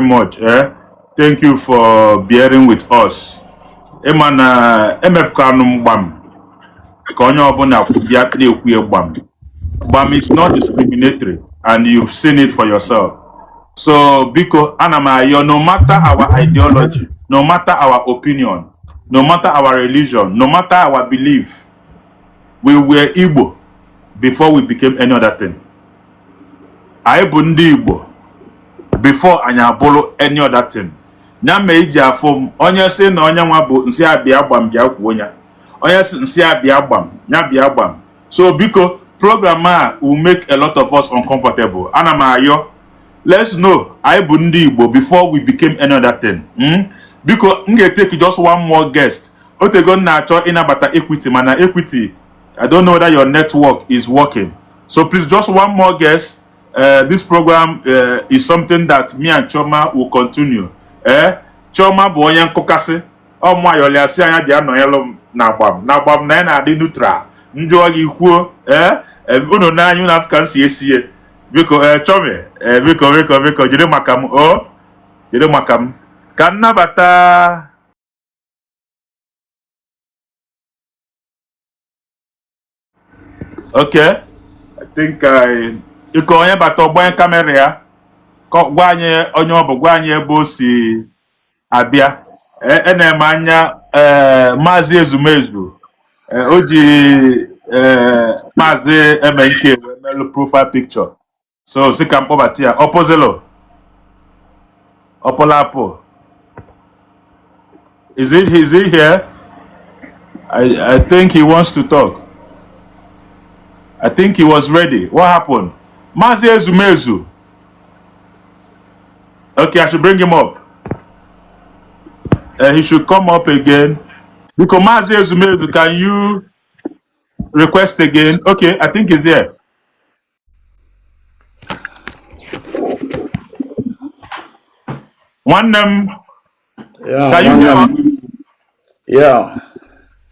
Much. Eh? Thank you for bearing with us. Ịma na emepụkanụ m gbam ka onye ọbụla bịa na-ekwu gbam. Gbam is not discriminatory and you've seen it for yourself. So biko, ana m ayọ, no matter our ideology, no matter our opinion, no matter our religion, no matter our belief, we were Igbo before we became any other thing. Anyị bụ ndị Igbo before anyị abụrụ any other thing. Ya mee iji afụ m, onye sị na onye nwa bụ nsị abịa gbam, bịa kwuo ya. Onye sị nsị abịa gbam, ya bịa gbam. So biko, program a will make a lot of us uncomfortable. Ana m ayọ, let's know anyị bụ ndị Igbo before we became any other thing. Biko, m ga-etake just one more guest. Otego m na-achọ ịnabata Equity, mana Equity, I don't know whether your network is working. So please, just one more guest. This program is something that me and Chioma will continue. Eh? Chioma bụ onye nkụkasị. Ọ mụ ayọlịa sị anya bịa nọnyelụ m na agbam. Na agbam na ya na-adị neutral. Njụọ gị kwuo, eh? Unu n'anya unu afọ ka m si esi ya. Biko, Chomi, biko, biko, biko, jiri maka m, o jiri maka m. Ka m nabata. Okay. I think I iko onye bata ọgbanye camera ya ka gwa anyị onye ọ bụ, gwa anyị ebe o si abịa. Ene m anya, ee, Maazị Ezumezu, o ji, ee, Maazị MNK wee melụ profile picture, so si ka m kpọbata ya. Ọpụzilo ọpụlapụ, is it here? I think he wants to talk. I think he was ready. What happened? Maazị Ezumezu. Okay, I should bring him up. He should come up again. Because Maazị Ezumezu, can you request again? Okay, I think he's here. Nwanne m, Yeah, can you hear nwanne us? m. Yeah.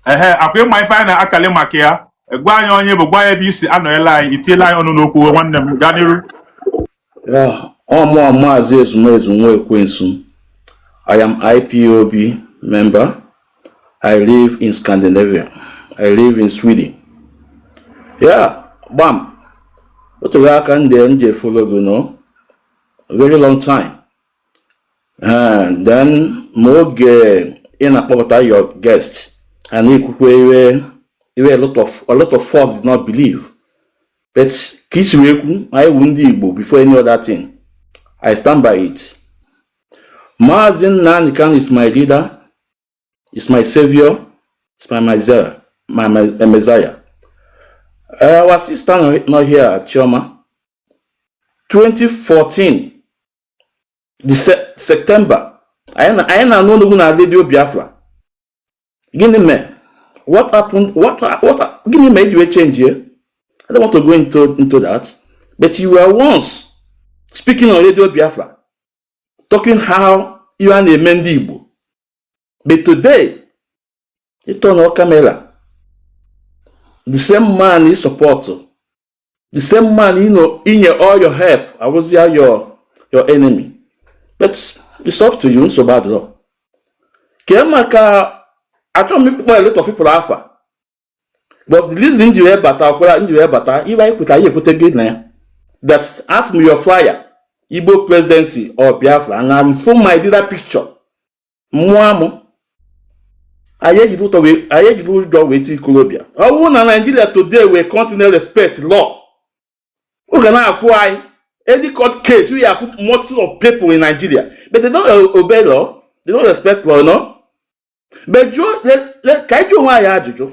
Ehe, akwa ịma ife anyị na-akali maka ya. Gwa anyị onye bụ, gwa anyị ebe isi anọnyela anyị, itiela anyị ọnụ n'okwu. Nwanne m, gaa n'iru. Yeah. Ọ mụọ Maazị Ezumezu Nwekwensu. I am IPOB member. I live in Scandinavia. I live in Sweden. Yeah, gbam. O tere aka ndị m ji follow gị, no? A very long time. And then ma oge ị na-akpọpụta your guest and ikwukwe iwe, a lot of us did not believe. But ka isi wee kwu, anyị wu ndị Igbo before any other thing. I stand by it. Maazị Nnamdi Kanu is my leader, is my savior, is my Messiah, my Messiah. Our sister not here, Chioma. 2014, the September, anyị na-anụ onugbu na Radio Biafra. Gịnị mee? What happened? What gịnị mee iji wee change here? I don't want to go into that. But you were once speaking on Radio Biafra, talking how you are na-eme ndị Igbo. But today, you turn on camera. The same man you support, the same man inye all your help, awụzia your enemy. But it's up to you, nsogbu adịrọ. Kee maka achọrọ m ịkpọ a lot of people afa. But the reason nji wee bata ọkwara nji wee bata iwe anyị kwetara anyị ekwete gị na ya. That after your flyer, Igbo presidency or Biafra, and I'm for my leader picture. Mmụọ amụ. Anyị ejiri ụtọ wee anyị ejiri ụjọ wee ti ikolobịa. Ọ bụrụ na Nigeria today we continue respect law, oge na-afụ anyị any court case, we have multitude of people in Nigeria, but they don't obey law, they don't respect law, no. But jụọ ka anyị jụọ onwe anyị ajụjụ,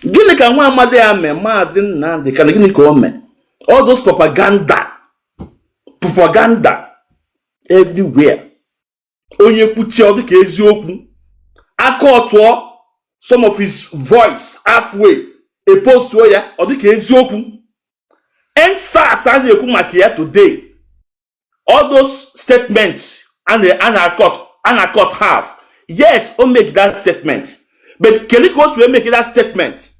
gịnị ka nwa amadi ya mee Maazị Nnamdi Kanu? Gịnị ka o mee? All those propaganda, propaganda everywhere, onye kwuchie ọ dịka eziokwu, aka ọtụọ some of his voice halfway, epostuo ya ọ dịka eziokwu. EndSARS a na-ekwu maka ya today, all those statements a na-cut half. Yes, o make that statement, but kedu ka o si wee make that statement?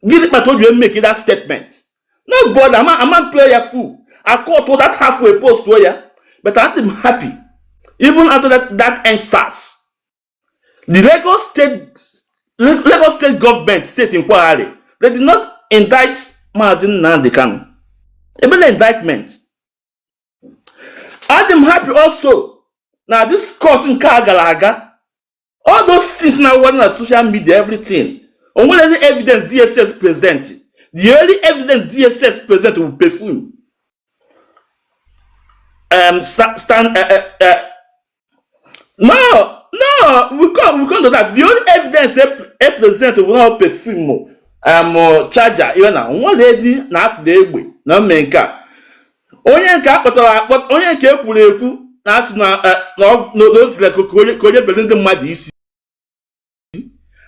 Gịnị kpata o ji wee make that statement? No bother, ama play ya full, akọtụ that halfway, postuo ya. But I'm happy even after that EndSARS, the Lagos State government, state inquiry, they did not indict Mazi Nnamdi Kanu. Even indictment. I'm happy also na this court nke a gara aga, all those things na working na social media, everything, onwere any evidence DSS present. The only evidence DSS present will perfume stand no, we come to that. The only evidence e present will not perfume, charger ihe na nwa lady na afọ egbe na mme nke a, onye nke a kpọtara akpọ, onye nke ekwuru ekwu na asị na na o ziri ka onye bere ndị mmadụ isi,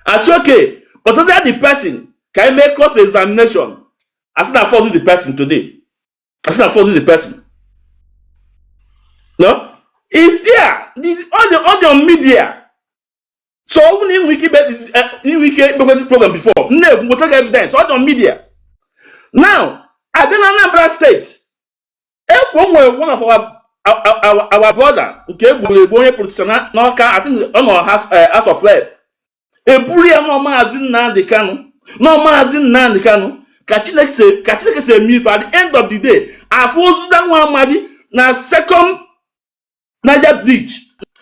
asị okay, kpọtara the person ka anyị mee cross examination, asị na force the person today, asị na force the person. No, it's there, all the on media. So ọ bụrụ na ị nwee ike ikpekwe this program before m na-ekwu, nweta gị evidence, all on media. Now abịa na Anambra State, ekwo nwere one of our brother nke egburu egbu, onye politician n'Ọka, I think ọ nọ House of Rep, eburu ya nọ Maazị Nnamdi Kanu, nọ Maazị Nnamdi Kanu. Ka Chineke si eme ife, at the end of the day, afọ ozu nwa amadi na Second Niger Bridge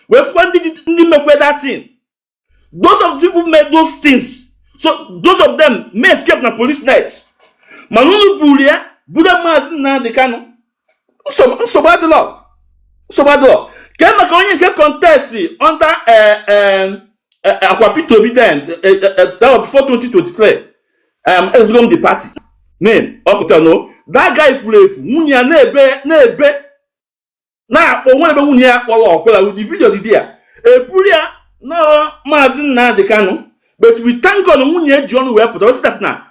wee fụọ ndị mekwe that thing. Those of the people made those things, so those of them may escape na police net, mana unu buru ya buru Maazị Nnamdi Kanu. Nsogbu adịlọ, nsogbu adịlọ. Ke maka onye nke contest under akwa Peter Obi then, that was before 2023, ezigbo m the party name ọpụta no, that guy furu efu, nwunye ya na-ebe na-ebe na-akpọ nwere ebe nwunye ya kpọrọ ọkwela, the video dị there, eburu ya na Maazị Nnamdi Kanu. But we thank God, nwunye ji ọnụ wee pụta sị that na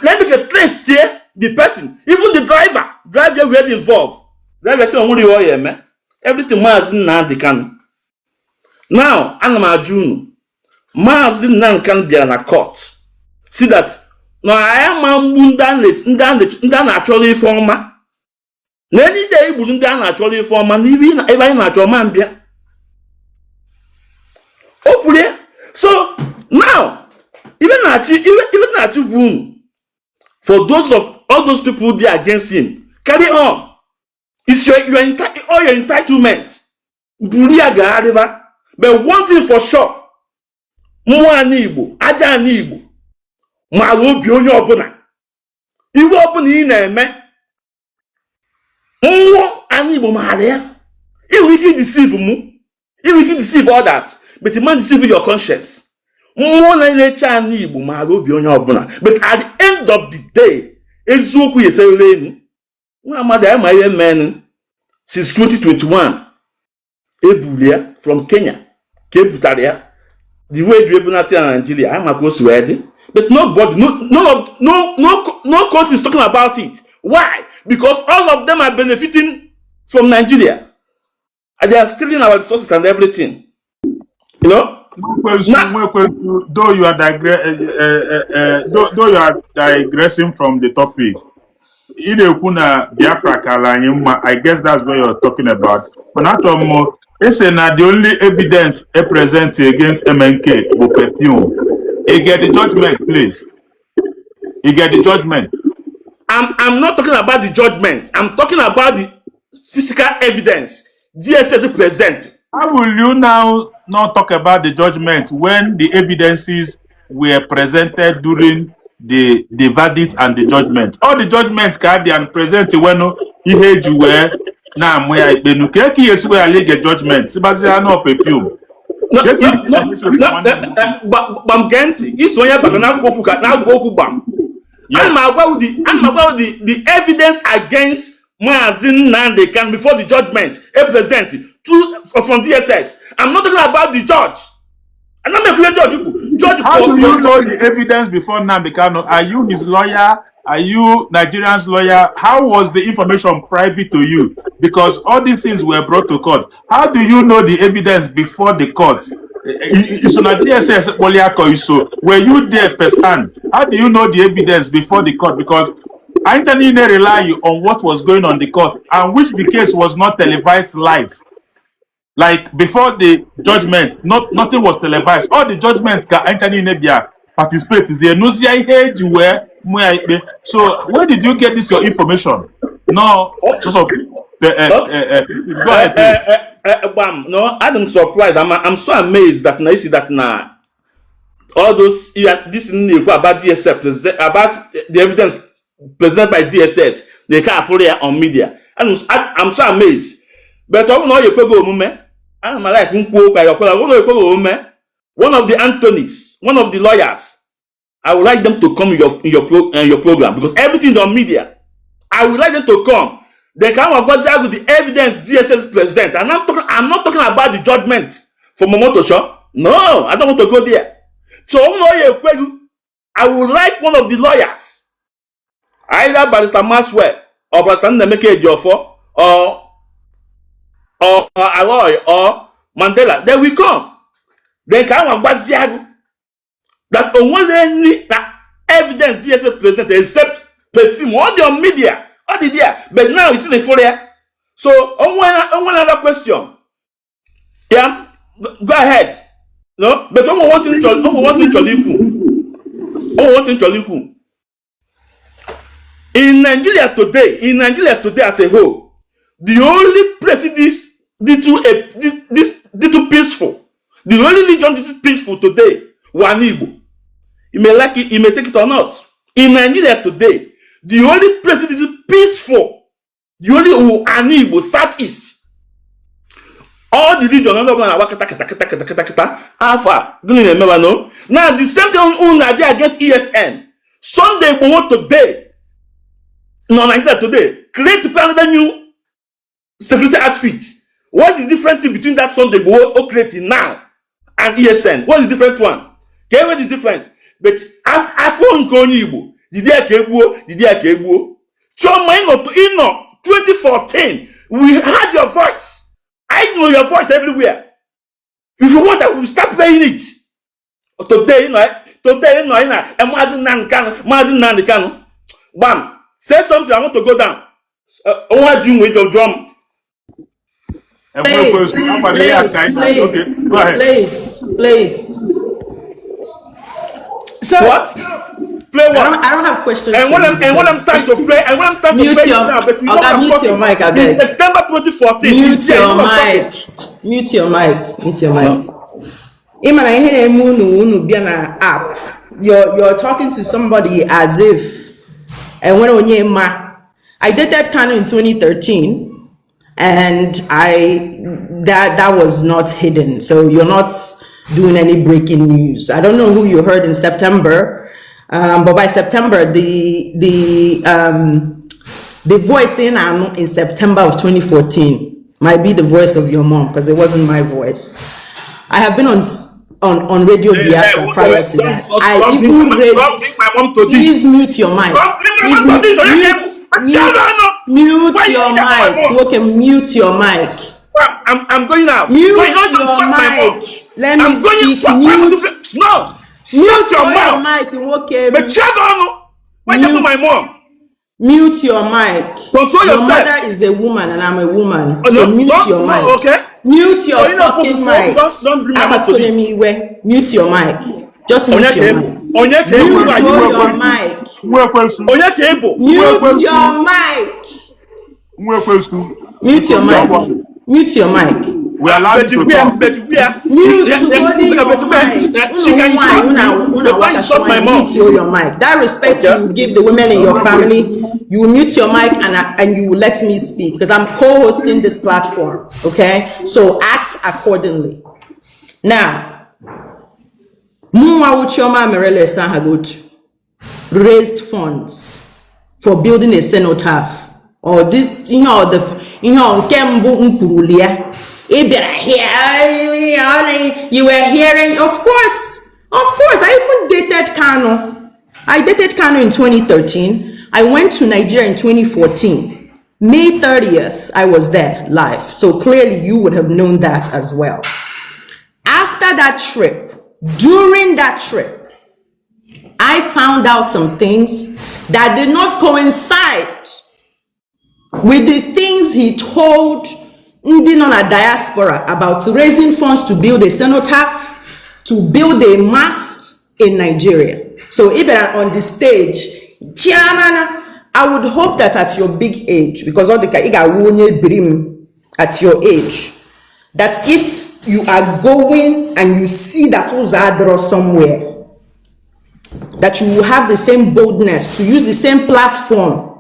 let me get trace the person, even the driver were involved. Driver sị onwere ihe ọ ya eme, everything Maazị Nnamdi Kanu. Now ana m ajụ unu, Maazị Nnamdi Kanu bịara na court see that na anyị ma mgbu ndị a na-achọrọ ife ọma, na any day igburu ndị a na-achọrọ ife ọma na ebe anyị na-achọ ma mbịa, o kwuru ya. So now ibe na-achị gwa unu, for those of all those people there against him, carry on. It's all your entitlement, buru ya gagharịba. But one thing for sure, mmụọ anyị Igbo, aja anyị Igbo maara obi onye ọbụla. Iwe ọbụla ị na-eme, mmụọ anyị Igbo maara ya. Inwe ike deceive mụ, inwe ike deceive others, but you man deceive your conscience. Mmụọ na-eche anyị Igbo maara obi onye ọbụla. But at the end of the day, eziokwu ya eserela elu. Nwa amadi anyị ma ihe menụ since 2021 ebuli ya from Kenya ka ebutara ya, the way eji ebunata ya na Nigeria, anyị maka o si wee dị. But nobody, no, none of no no no country is talking about it. Why? Because all of them are benefiting from Nigeria and they are stealing our resources and everything. Nwekwesu, Na Nwekwesu, though you are digressing from the topic, ị na-ekwu na Biafra kara anyị mma. I guess that's what you're talking about. Mana achọrọ m ị na the only evidence e present against MNK bụ perfume. You get the judgment, please. You get the judgment. I'm not talking about the judgment. I'm talking about the physical evidence DSS present. How will you now not talk about the judgment when the evidences were presented during the verdict and the judgment? All the judgment ka abịa and present when ihe eji wee na-amụ ya ikpe nu ka eke esi wee ala ige judgment sibazie anụ perfume. No, Ka no, no, esi no, gbam, gee ntị. Iso onye bata na-agwa okwu ka na-agwa okwu gbam. Ana m agwa the ana m agwa the evidence against Maazị Nnamdi Kanu before the judgment e present to from DSS. I'm not talking about the judge. Ana m ekwule judge kwu. Judge How do you kwu. know the evidence before Nnamdi Kanu? Are you his lawyer? Are you Nigerian's lawyer? How was the information private to you? Because all these things were brought to court. How do you know the evidence before the court? So na DSS Poliako, so were you there firsthand? How do you know the evidence before the court? Because Anyị niile rely on what was going on the court, and which the case was not televised live. Like before the judgment, not nothing was televised. All the judgment ka anyị niile bịa participate zie nụzie ihe eji wee mụ ya ikpe. So where did you get this your information? No, just of go ahead, please. Gbam, no, I'm surprised. I'm so amazed that now you see that now all those, yeah, this na-ekwu about DSS about the evidence presented by DSS, they can't afford it on media. And I'm so amazed. But ọ bụrụ na ọ ekweghị omume, ana m like nkwu okwu anyị ọkwela, ọ bụrụ na ọ ekweghị omume, one of the Anthonys, one of the lawyers, I would like them to come in your program because everything is on media. I would like them to come. They can gwazi agụ the evidence DSS present. And I'm not talking about the judgment for Omotosho. No, I don't want to go there. So ọ bụrụ na ọ ekweghị, I would like one of the lawyers, either Barrister Maxwell or Barrister Nnaemeka Ejiofor or Aloy or Mandela, they will come. Then ka anwa gwazie agụ that onwere any na evidence DSS present except perfume all the on media, all the there. But now you see the for there. So onwe another question. Yeah, go ahead. No, but onwe one thing chọrọ, onwe one thing chọrọ ikwu. Onwe one thing chọrọ ikwu. In Nigeria today as a whole, the only place this little this little peaceful, the only region this is peaceful today, one Igbo. You may like it, you may take it or not. In Nigeria today, the only place it is peaceful, the only Ani Igbo, Southeast. All the region ọbụla na-agba kịta kịta kịta kịta kịta kịta afọ a gịnị na-emewa no. Now the same thing unu na-adị against ESN. Sunday Igboho today nọ Nigeria today create another new security outfit. What is the difference between that Sunday Igboho o create now and ESN? What is the different one? Ka enwe the difference? But afọ nke onye Igbo didi ya ka egbuo, didi ya ka egbuo. Chioma, ịnọ 2014, we heard your voice. I know your voice everywhere. If you want, I will start playing it. Today, Maazị Nnamdi Kanu, Maazị Nnamdi Kanu. Bam. Say something, I want to go down. Nwa ji nwe jọ m. Play it, Ekwensu, abalị play ya it, ka anyị play okay, it, go ahead. Play it, play it. So What? Play I what? don't have questions And for when you I'm and when I'm because time to play, and when I'm time to mute play your it now, but you know okay, what I'm mute your talking. mic, I In beg. September 2014, Mute it's there, you your know what I'm talking. mic. Mute your mic. Mute your mic. No. Ị ma na ihe na-eme unu unu bịa na app. You're talking to somebody as if enwere onye ma. I dated Kanu in 2013 and I that was not hidden. So you're not doing any breaking news. I don't know who you heard in September, but by September the voice in September of 2014 might be the voice of your mom because it wasn't my voice. I have been on Radio Biafra prior to that. I Don't even bring, raised. don't bring my mom to this. Please mute your mic. Don't bring my Please mom to mute this. mute mute Why mute you your bring my mic. mom? Okay, mute your mic. I'm going out. Mute Going out to your suck my mom. mic. Let me I'm going. speak. Why Mute No. Shut mute your your mouth. mic. Okay. But check on. Why you Mute my mom? Mute your mic. Control Your yourself. mother is a woman and I'm a woman. Oh, So no, mute don't, your no, mic. okay. Mute your Oh, you know, fucking mic. don't bring my mom to Agbasone this. m iwe. Mute your mic. Just Onye mute ka your ị mic. bụ? Onye ka ị bụ? Mute Who are you? your mic. Nwa ekwensu. Onye ka ị bụ? Mute your mic. Nwa ekwensu. Mute your mic. Mute your mic. We allow you But to where? talk. But where? Mute Yeah, yeah, body your but where? mic. She Unu can nwanyị, insult una me. una But why insult my mom? mute your mic. That respect Okay. you give the women in your family, you will mute your mic and you will let me speak because I'm co-hosting this platform. Okay, so act accordingly. Now, Mụnwa wụ Chioma Merele Sahagotu raised funds for building a cenotaph or this ihe ọ the ihe ọ nke mbụ m kwuru ya ị bịara here, you were hearing. Of course I even dated Kanu. I dated Kanu in 2013. I went to Nigeria in 2014, May 30th. I was there live, so clearly you would have known that as well. After that trip, during that trip, I found out some things That did not coincide with the things he told ndị nọ na diaspora about raising funds to build a cenotaph, to build a mast in Nigeria. So ị bịara on the stage, Chairman, I would hope that at your big age, because all the ị ga-awụ onye biri m at your age, that if you are going and you see that ụzọ adịrọ somewhere, that you will have the same boldness to use the same platform,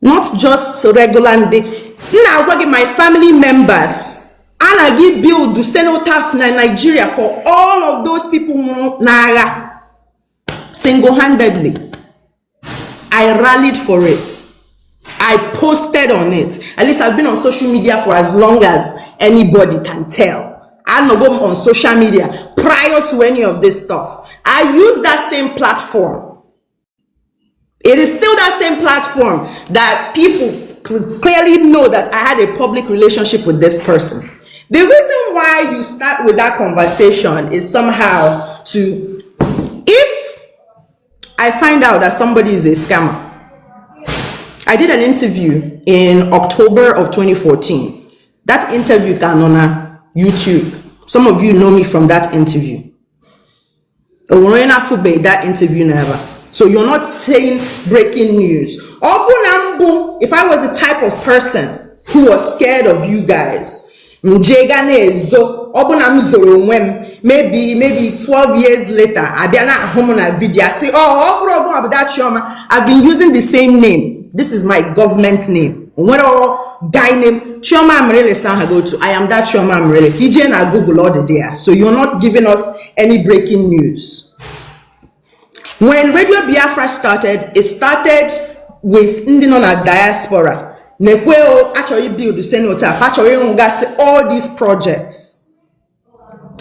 not just regular ndị m na-agwa gị. My family members anaghị build the cenotaph na Nigeria for all of those people nwụrụ n'agha. Single-handedly, I rallied for it. I posted on it. At least I've been on social media for as long as anybody can tell. I no go on social media prior to any of this stuff. I use that same platform. It is still that same platform that people clearly know that I had a public relationship with this person. The reason why you start with that conversation is somehow to, if I find out that somebody is a scammer. I did an interview in October of 2014. That interview can on YouTube. Some of you know me from that interview. O nwere onye na-afụbeghị that interview never. So you're not saying breaking news. Ọ bụ na mbụ, if I was the type of person who was scared of you guys, m jee ga na-ezo, ọ bụ na m zoro onwe m, maybe 12 years later, abịa na ahụ m na video, asị, "Oh, ọ bụrụ ọgụ ọbụda Chioma." I've been using the same name. This is my government name. O nwere guy named Chioma Amaryllis ahụ go to. I am that Chioma Amaryllis. Ije na Google, all the there. So you're not giving us any breaking news. When Radio Biafra started, it started with ndị nọ na diaspora. Nekwe o achọghị build cenotaph, achọghị ịrụgasị all these projects.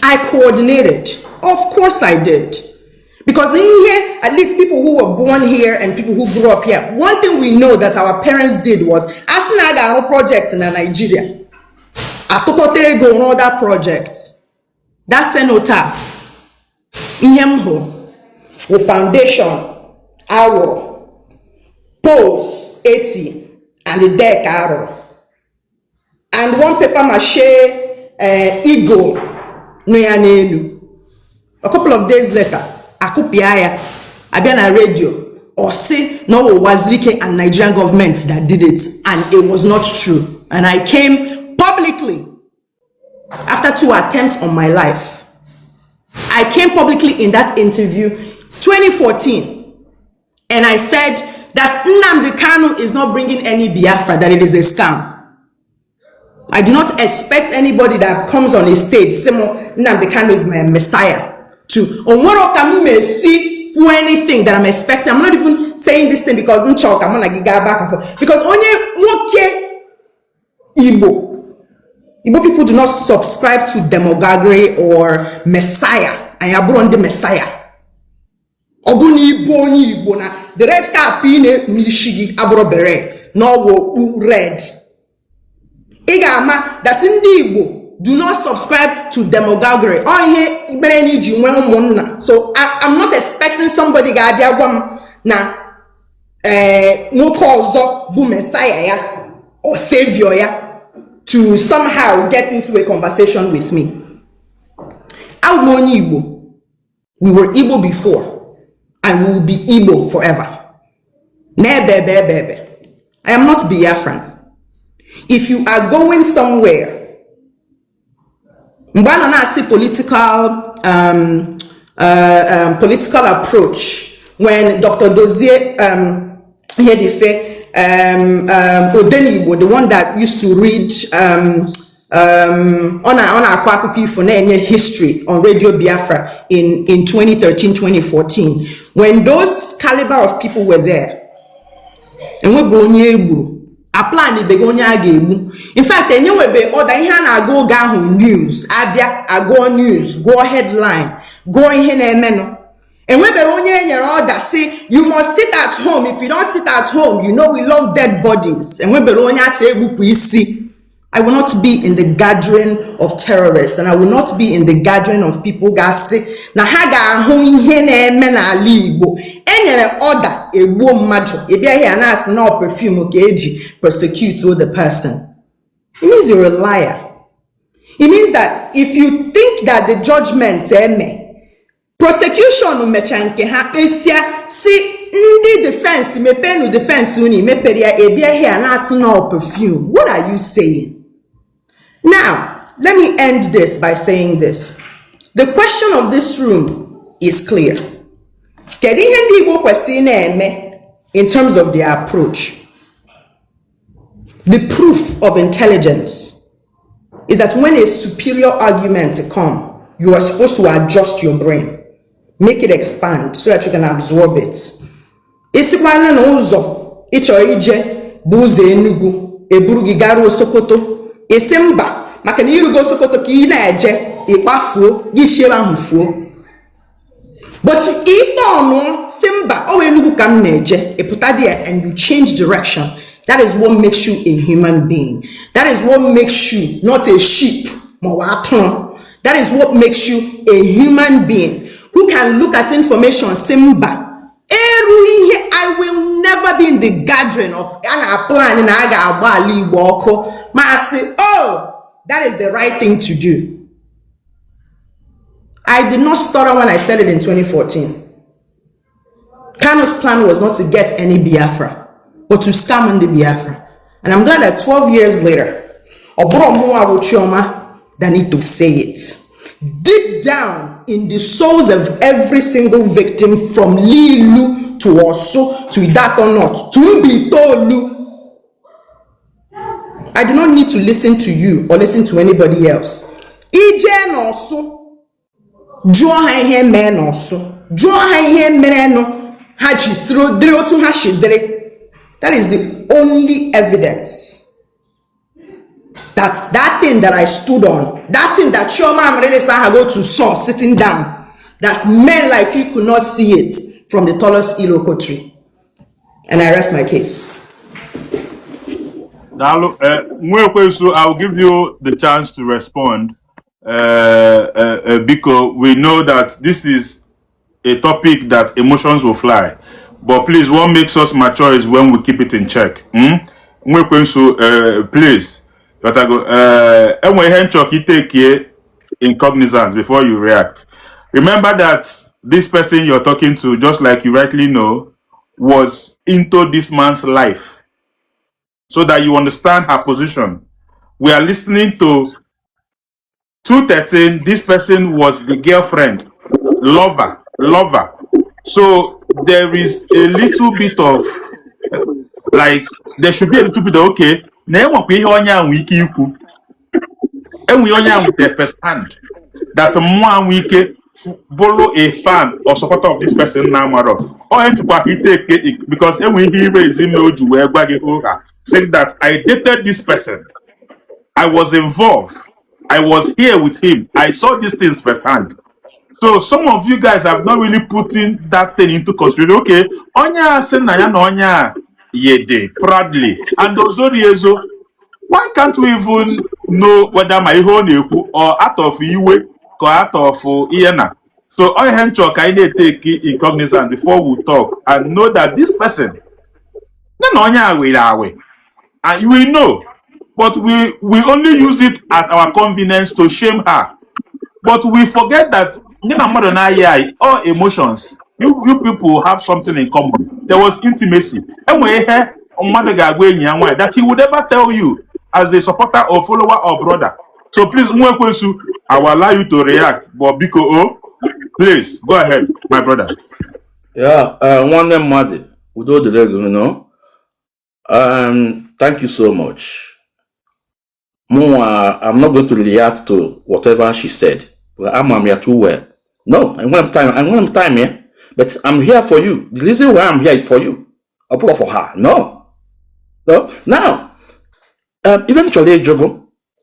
I coordinated. Of course I did. Because in here, at least people who were born here and people who grew up here, one thing we know that our parents did was, asị na a ga-arụ project na Nigeria, atụkọta ego rụọ that project. That cenotaph, ihe m hụrụ wụ foundation awụrụ, poles 80 and the deck arụrụ, and one paper mache eagle nọ ya n'elu. A couple of days later, akụpịa ya, abịa na radio, ọ sị na ọ wụ Uwazuruike and Nigerian government that did it, and it was not true. And I came publicly after two attempts on my life. I came publicly in that interview 2014 and I said that Nnamdi Kanu is not bringing any Biafra, that it is a scam. I do not expect anybody that comes on a stage say mo Nnamdi Kanu is my messiah to onwero ka m mesi kwuo anything that I'm expecting. I'm not even saying this thing because m chọrọ ka mụ na gị gaa back and forth. Because onye nwoke Igbo, Igbo people do not subscribe to demagoguery or messiah. Anyị abụrụ ndị messiah. Ọ bụ na ịbụ onye Igbo na the red cap ị na-ekpu n'isi gị abụrụ beret na ọgwụ okpu red. Ị ga-ama that ndị Igbo do not subscribe to demagoguery. Ọ ihe mere na iji nwee ụmụnna. So I'm not expecting somebody ga-abịa gwa m na ee nwoke ọzọ bụ messiah ya or savior ya to somehow get into a conversation with me. Abụ m onye Igbo. We were Igbo before and we will be Igbo forever. N'ebe ebe ebe ebe. I am not Biafran. If you are going somewhere, mgbe a nọ na-asị political approach, when Dr. Dozie Ihedife, Odenigbo, the one that used to read ọ na-akọ akụkọ ifo, na-enye history on Radio Biafra in 2013 2014, when those caliber of people were there, enwebe onye egburu aplan ibego onye a ga-egbu. In fact, enyenwebe ọda ihe a na-agụ oge ahụ. News abịa, agụọ news, gụọ headline, gụọ ihe na-emenụ. Enwebeghị onye e nyere ọda si, "You must sit at home. If you don't sit at home, you know we love dead bodies." Enwebere onye asị egbupụ isi. I will not be in the gathering of terrorists, and I will not be in the gathering of people ga-asị na ha ga-ahụ ihe na-eme n'ala Igbo. E nyere order egbuo mmadụ, ị bịa here na-asị na ọ perfume ka eji persecute the person. It means you're a liar. It means that if you think that the judgment eme prosecution mecha nke ha kpesịa si ndị defense mepenu defense unu mepere ya, ebia here na-asị na ọ perfume, what are you saying? Now, let me end this by saying this. The question of this room is clear. Kedu ihe ndị Igbo kwesịrị na-eme in terms of their approach? The proof of intelligence is that when a superior argument come, you are supposed to adjust your brain, make it expand so that you can absorb it. Isikwana na ụzọ ịchọ ije bụ ụzọ Enugu, eburu gị garuo Sokoto, isi mba maka na irugo Sokoto ka ị na-eje, ịkpafuo gị si ebe ahụ fuo. But ikpe ọnụ si mba, ọ wụ Enugu ka m na-eje, ịpụta there and you change direction. That is what makes you a human being. That is what makes you not a sheep ma ọ bụ atụrụ. That is what makes you a human being who can look at information, si mba eru ihe. I will never be in the gathering of a na-plan na a ga-agba ala Igbo ọkụ ma sị, "Oh, that is the right thing to do." I did not stutter when I said it in 2014. Kanu's plan was not to get any Biafra, but to scam the Biafra. And I'm glad that 12 years later, ọ bụrụ mụnwa bụ Chioma that need to say it. Deep down in the souls of every single victim, from Lilu to Orsu to Ideato North to Mbaitoli, I do not need to listen to you or listen to anybody else. Ije n'Orsu, jụọ ha ihe mee n'Orsu, jụọ ha ihe merenụ ha ji siri dịrị otu ha si dịrị. That is the only evidence that that thing that I stood on, that thing that Chioma Amaryllis go to saw sitting down, that men like you could not see it from the tallest iroko tree. And I rest my case. Daalụ, Nwekwesu, I'll give you the chance to respond. Because we know that this is a topic that emotions will fly. But please, what makes us mature is when we keep it in check. Nwekwensu, please. But I go, enwe ihe nchọ ka i take in cognizance before you react. Remember that this person you're talking to, just like you rightly know, was into this man's life, so that you understand her position. We are listening to 213. This person was the girlfriend, lover, lover. So there is a little bit of, like, there should be a little bit of, okay, na enwekwa ihe onye ahụ ike ikwu. Enwe onye ahụ the first hand that mmụọ ahụ ike bụrụ a fan or supporter of this person na amarọ. Onye tụkwa ka i take because enwe ihe ire ezi ime o ji wee gwa gị ụgha, saying that I dated this person, I was involved, I was here with him, I saw these things firsthand. So some of you guys have not really put in that thing into consideration. Okay, onye a sị na ya na onye a yede proudly and ozori ezo, why can't we even know whether ma ihe ọ na-ekwu or out of iwe ka out of ihe na so ọ ihe nchọ ka anyị na-etake in cognizance before we talk and know that this person ya na onye a were awe, and we know, but we only use it at our convenience to shame her, but we forget that ndị na mmadụ na-ayị ayị, all emotions, you people have something in common. There was intimacy. Enwere ihe mmadụ ga-agwa enyi ya nwaanyị that he would never tell you as a supporter or follower or brother. So please, Nwekwensu, I will allow you to react, but biko, oh, please go ahead, my brother. Yeah, nwanne mmadụ, udo dịrị gị. Thank you so much. Mụnwa, I'm not going to react to whatever she said. But I'm here too well. No, I want time. I want time here, but I'm here for you. The reason why I'm here is for you. Ọ bụrụ for her. No. No. Now, ibe m chọrọ ịjụgụ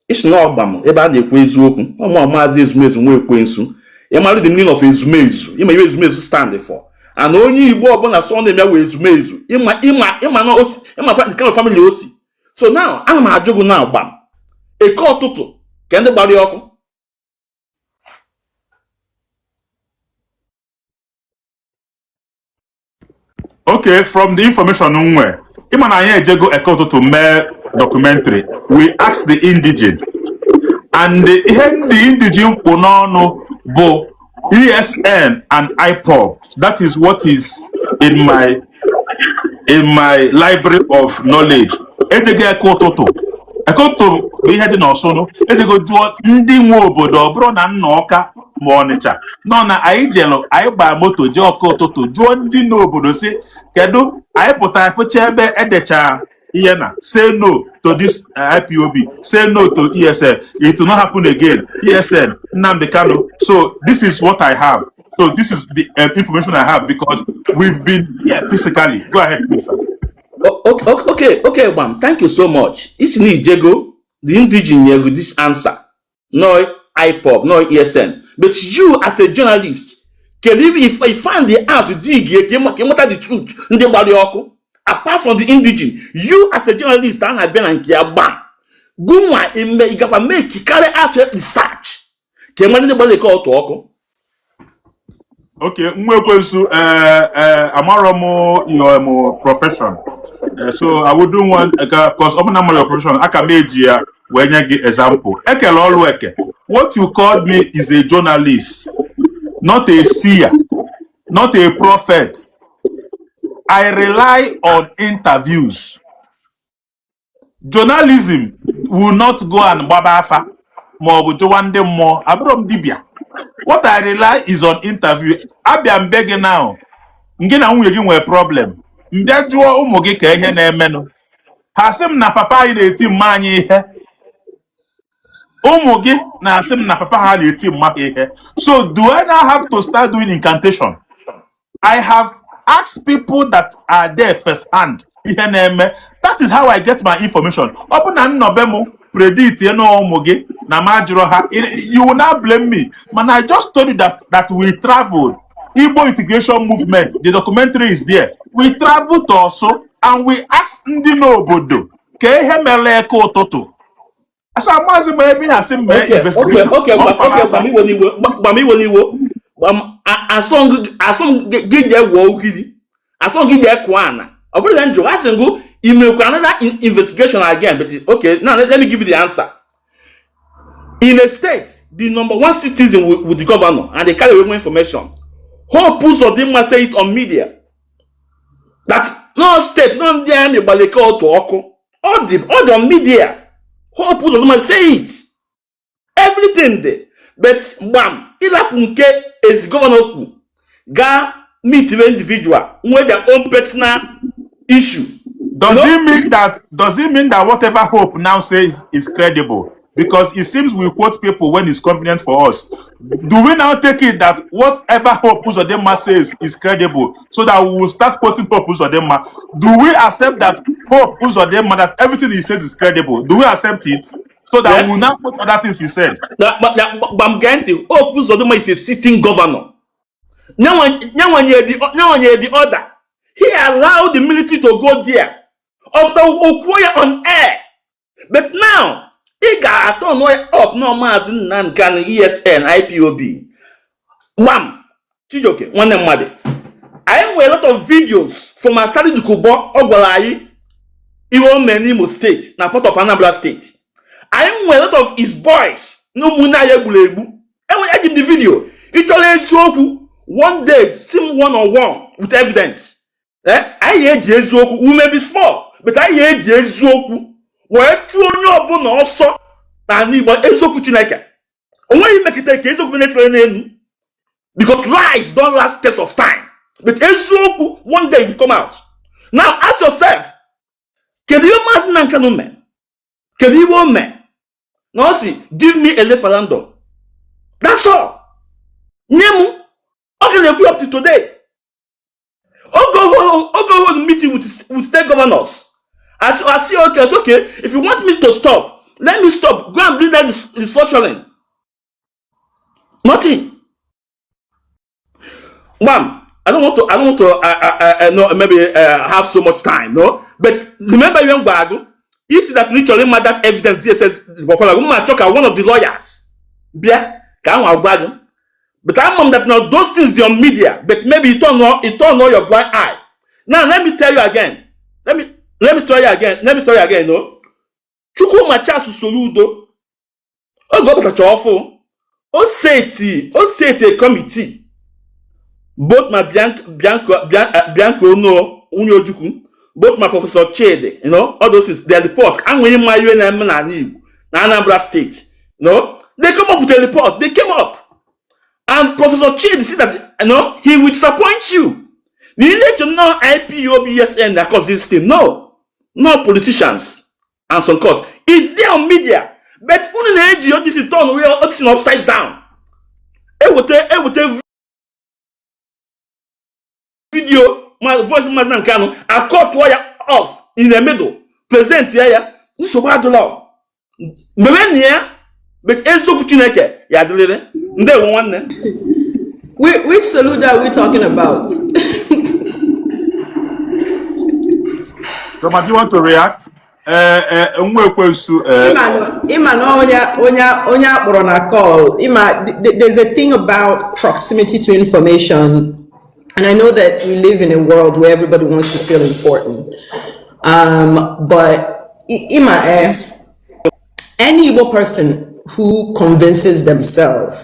isi na ọgba m ebe a na-ekwu eziokwu ọmụ maazị Ezumezu nwa ekwensu, ịmara the meaning of ezumezu, ịma ihe ezumezu stand for, and onye Igbo ọbụla sọ na-eme wee ezumezu, ịma ịma ịma na ịma the kind of family o si. So now ana m ajụ gị na agbam Eke Ụtụtụ ka ndị gbara ya ọkụ. Okay, from the information m nwee, ịma na anyị ejego Eke Ụtụtụ mee documentary. We asked the indigene, and ihe ndị indigene kpụ n'ọnụ bụ ESN and IPOB. That is what is in my library of knowledge. Ejego Eke Ụtụtụ. Eke Ụtụtụ bụ ihe dị n'Ọsụnụ. Ejego jụọ ndị nwe obodo, ọ bụrụ na nna Ọka ma Ọnịcha nọ na anyị jelụ, anyị gbaa moto jee Eke Ụtụtụ jụọ ndị n'obodo si kedu anyị pụtara fụcha ebe edecha ihe na say no to this IPOB, say no to ESN, it will not happen again, ESN, Nnamdi Kanu. So this is what I have. So this is the information I have because we've been there physically. Go ahead, please, sir. Okay, Gbam, thank you so much. Isi na ijego, the indigene nyere this answer, no IPOB, no ESN, but you as a journalist, kedu if you find the out, dig ka ị nweta the truth, ndị gbara ya ọkụ, apart from the indigene? You as a journalist a na-abịa na nke ya, Gbam, gụnwa ime ị gakwa make carry out research ka ị mara ndị gbara Eke Ụtụtụ ọkụ? Okay, nwa ekwensu, amarọ m your profession. So I wouldn't want, because ọ bụ na your profession, aka m eji ya wee nye gị example. Ekele ọlụ eke. What you called me is a journalist, not a seer, not a prophet. I rely on interviews. Journalism will not go and gbaba afa ma ọ bụ jụwa ndị mmụọ. Abụrọ m dibịa. What I rely is on interview. Abịa m be gị now, gị na nwunye gị nwere problem. M bịa jụọ ụmụ gị ka ihe na-emenụ. Ha sị m na papa anyị na-eti mma anyị ihe. Ụmụ gị na-asị m na papa ha na-eti mma ha ihe. So do I now have to start doing incantation? I have asked people that are there first hand ihe na-eme. That is how I get my information. Ọ bụ na nnọbe m predict na ụmụ gị na m ajụrụ ha, you will not blame me. Mana I just told you that we traveled. Igbo Integration Movement, the documentary is there. We traveled to Orsu and we asked ndị n'obodo ka ihe mere Eke Ụtụtụ. Asa maazị m ebe ị na-asị m mee investigation. Okay, Gbam, iwe n'iwe. Gbam, iwe n'iwe. Gbam, asọ gị jee gwọọ ugiri, asọ gị jee kụọ ana, ọ bụrụ na njụ asị ngụ imekwa another investigation again. But okay, now let me give you the answer. In a state, the number one citizen with the governor and they carry away information. Hope Uzodinma say it on media that no state, no ndị army gbara Eke Ụtụtụ ọkụ. Ọ dị on media. Hope Uzodinma say it, everything dị. But Gbam, ịlapụ nke ezi governor kwu gaa meet with individual nwee their own personal issue. Does No. it mean that whatever Hope now says is credible? Because it seems we quote people when it's convenient for us. Do we now take it that whatever Hope Uzodinma says is credible, so that we will start quoting Hope Uzodinma? Do we accept that Hope Uzodinma, that everything he says is credible? Do we accept it so that we will now quote other things he said? Na Gbam, gee ntị. Hope Uzodinma is a sitting governor. Nyanwanye the order. He allowed the military to go there after okwuo ya on air. But now ị ga-atọ nọ up na Maazị Nnamdi Kanu, ESN, IPOB. Gbam, Chijioke nwanne mmadụ, anyị nwere a lot of videos from Asari Dokubo. Ọ gwara anyị ihe o mere n'Imo State na part of Anambra State. Anyị nwere a lot of his boys na ụmụnne anyị egburu egbu. Enwe eji m the video. Ị chọrọ eziokwu, one day see m one on one with evidence. Anyị ga-eji eziokwu. We may be small, but anyị ga-eji eziokwu wee chụọ onye ọbụla ọsọ n'ala Igbo. Eziokwu Chineke, o nweghị mekịta ka eziokwu na-esere n'elu, because lies don't last test of time, but eziokwu one day will come out. Now ask yourself, kedu ihe Maazị Nnamdi Kanu mee? Kedu ihe o mee na ọ sị give me a referendum? That's all. Nye m. Ọ ga na-ekwu up to today. Ogo hold meeting with state governors. I say okay, I say okay, if you want me to stop, let me stop. Go and bring that restructuring. Nothing. Gbam, I don't want to no, maybe have so much time, no? But remember, young Bagu, Isi that na ị chọrọ ịma that evidence DSS gwakwara gị, mma achọ ka one of the lawyers bịa ka ahụ agwa gị. But ama m that now those things dey on media, but maybe you turn on your blind eye. Now let me tell you again, let me tell you again, let me tell you again, no, Chukwuma Charles Soludo, oge ọ batacha ọfụ, o seti a committee, both ma Bianca Ono, nwunye Ojukwu, both ma Professor Chidi, all those things, their report anweghị mma ihe na-eme n'ala Igbo na Anambra State. They come up with a report. They came up and Professor Chidi said that he will disappoint you. You need to know IPOB ESN that cause this thing. No, no, politicians and some court. It's there on media, but unu na-eji all this turn wey all this thing upside down. Eweta video ma voice Maazị Nnamdi Kanu, akọtụọ ya off in the middle, present ya. Nsogbu adịla mere na ya, but eziokwu Chineke ya adịrịrị. Ndewo, nwanne. Which Soludo are we talking about? Chioma, do you want to react? Nwa ekwensu. Ịma na onye akpọrọ na call, ịma, there's a thing about proximity to information, and I know that we live in a world where everybody wants to feel important. But ịma, any Igbo person who convinces themselves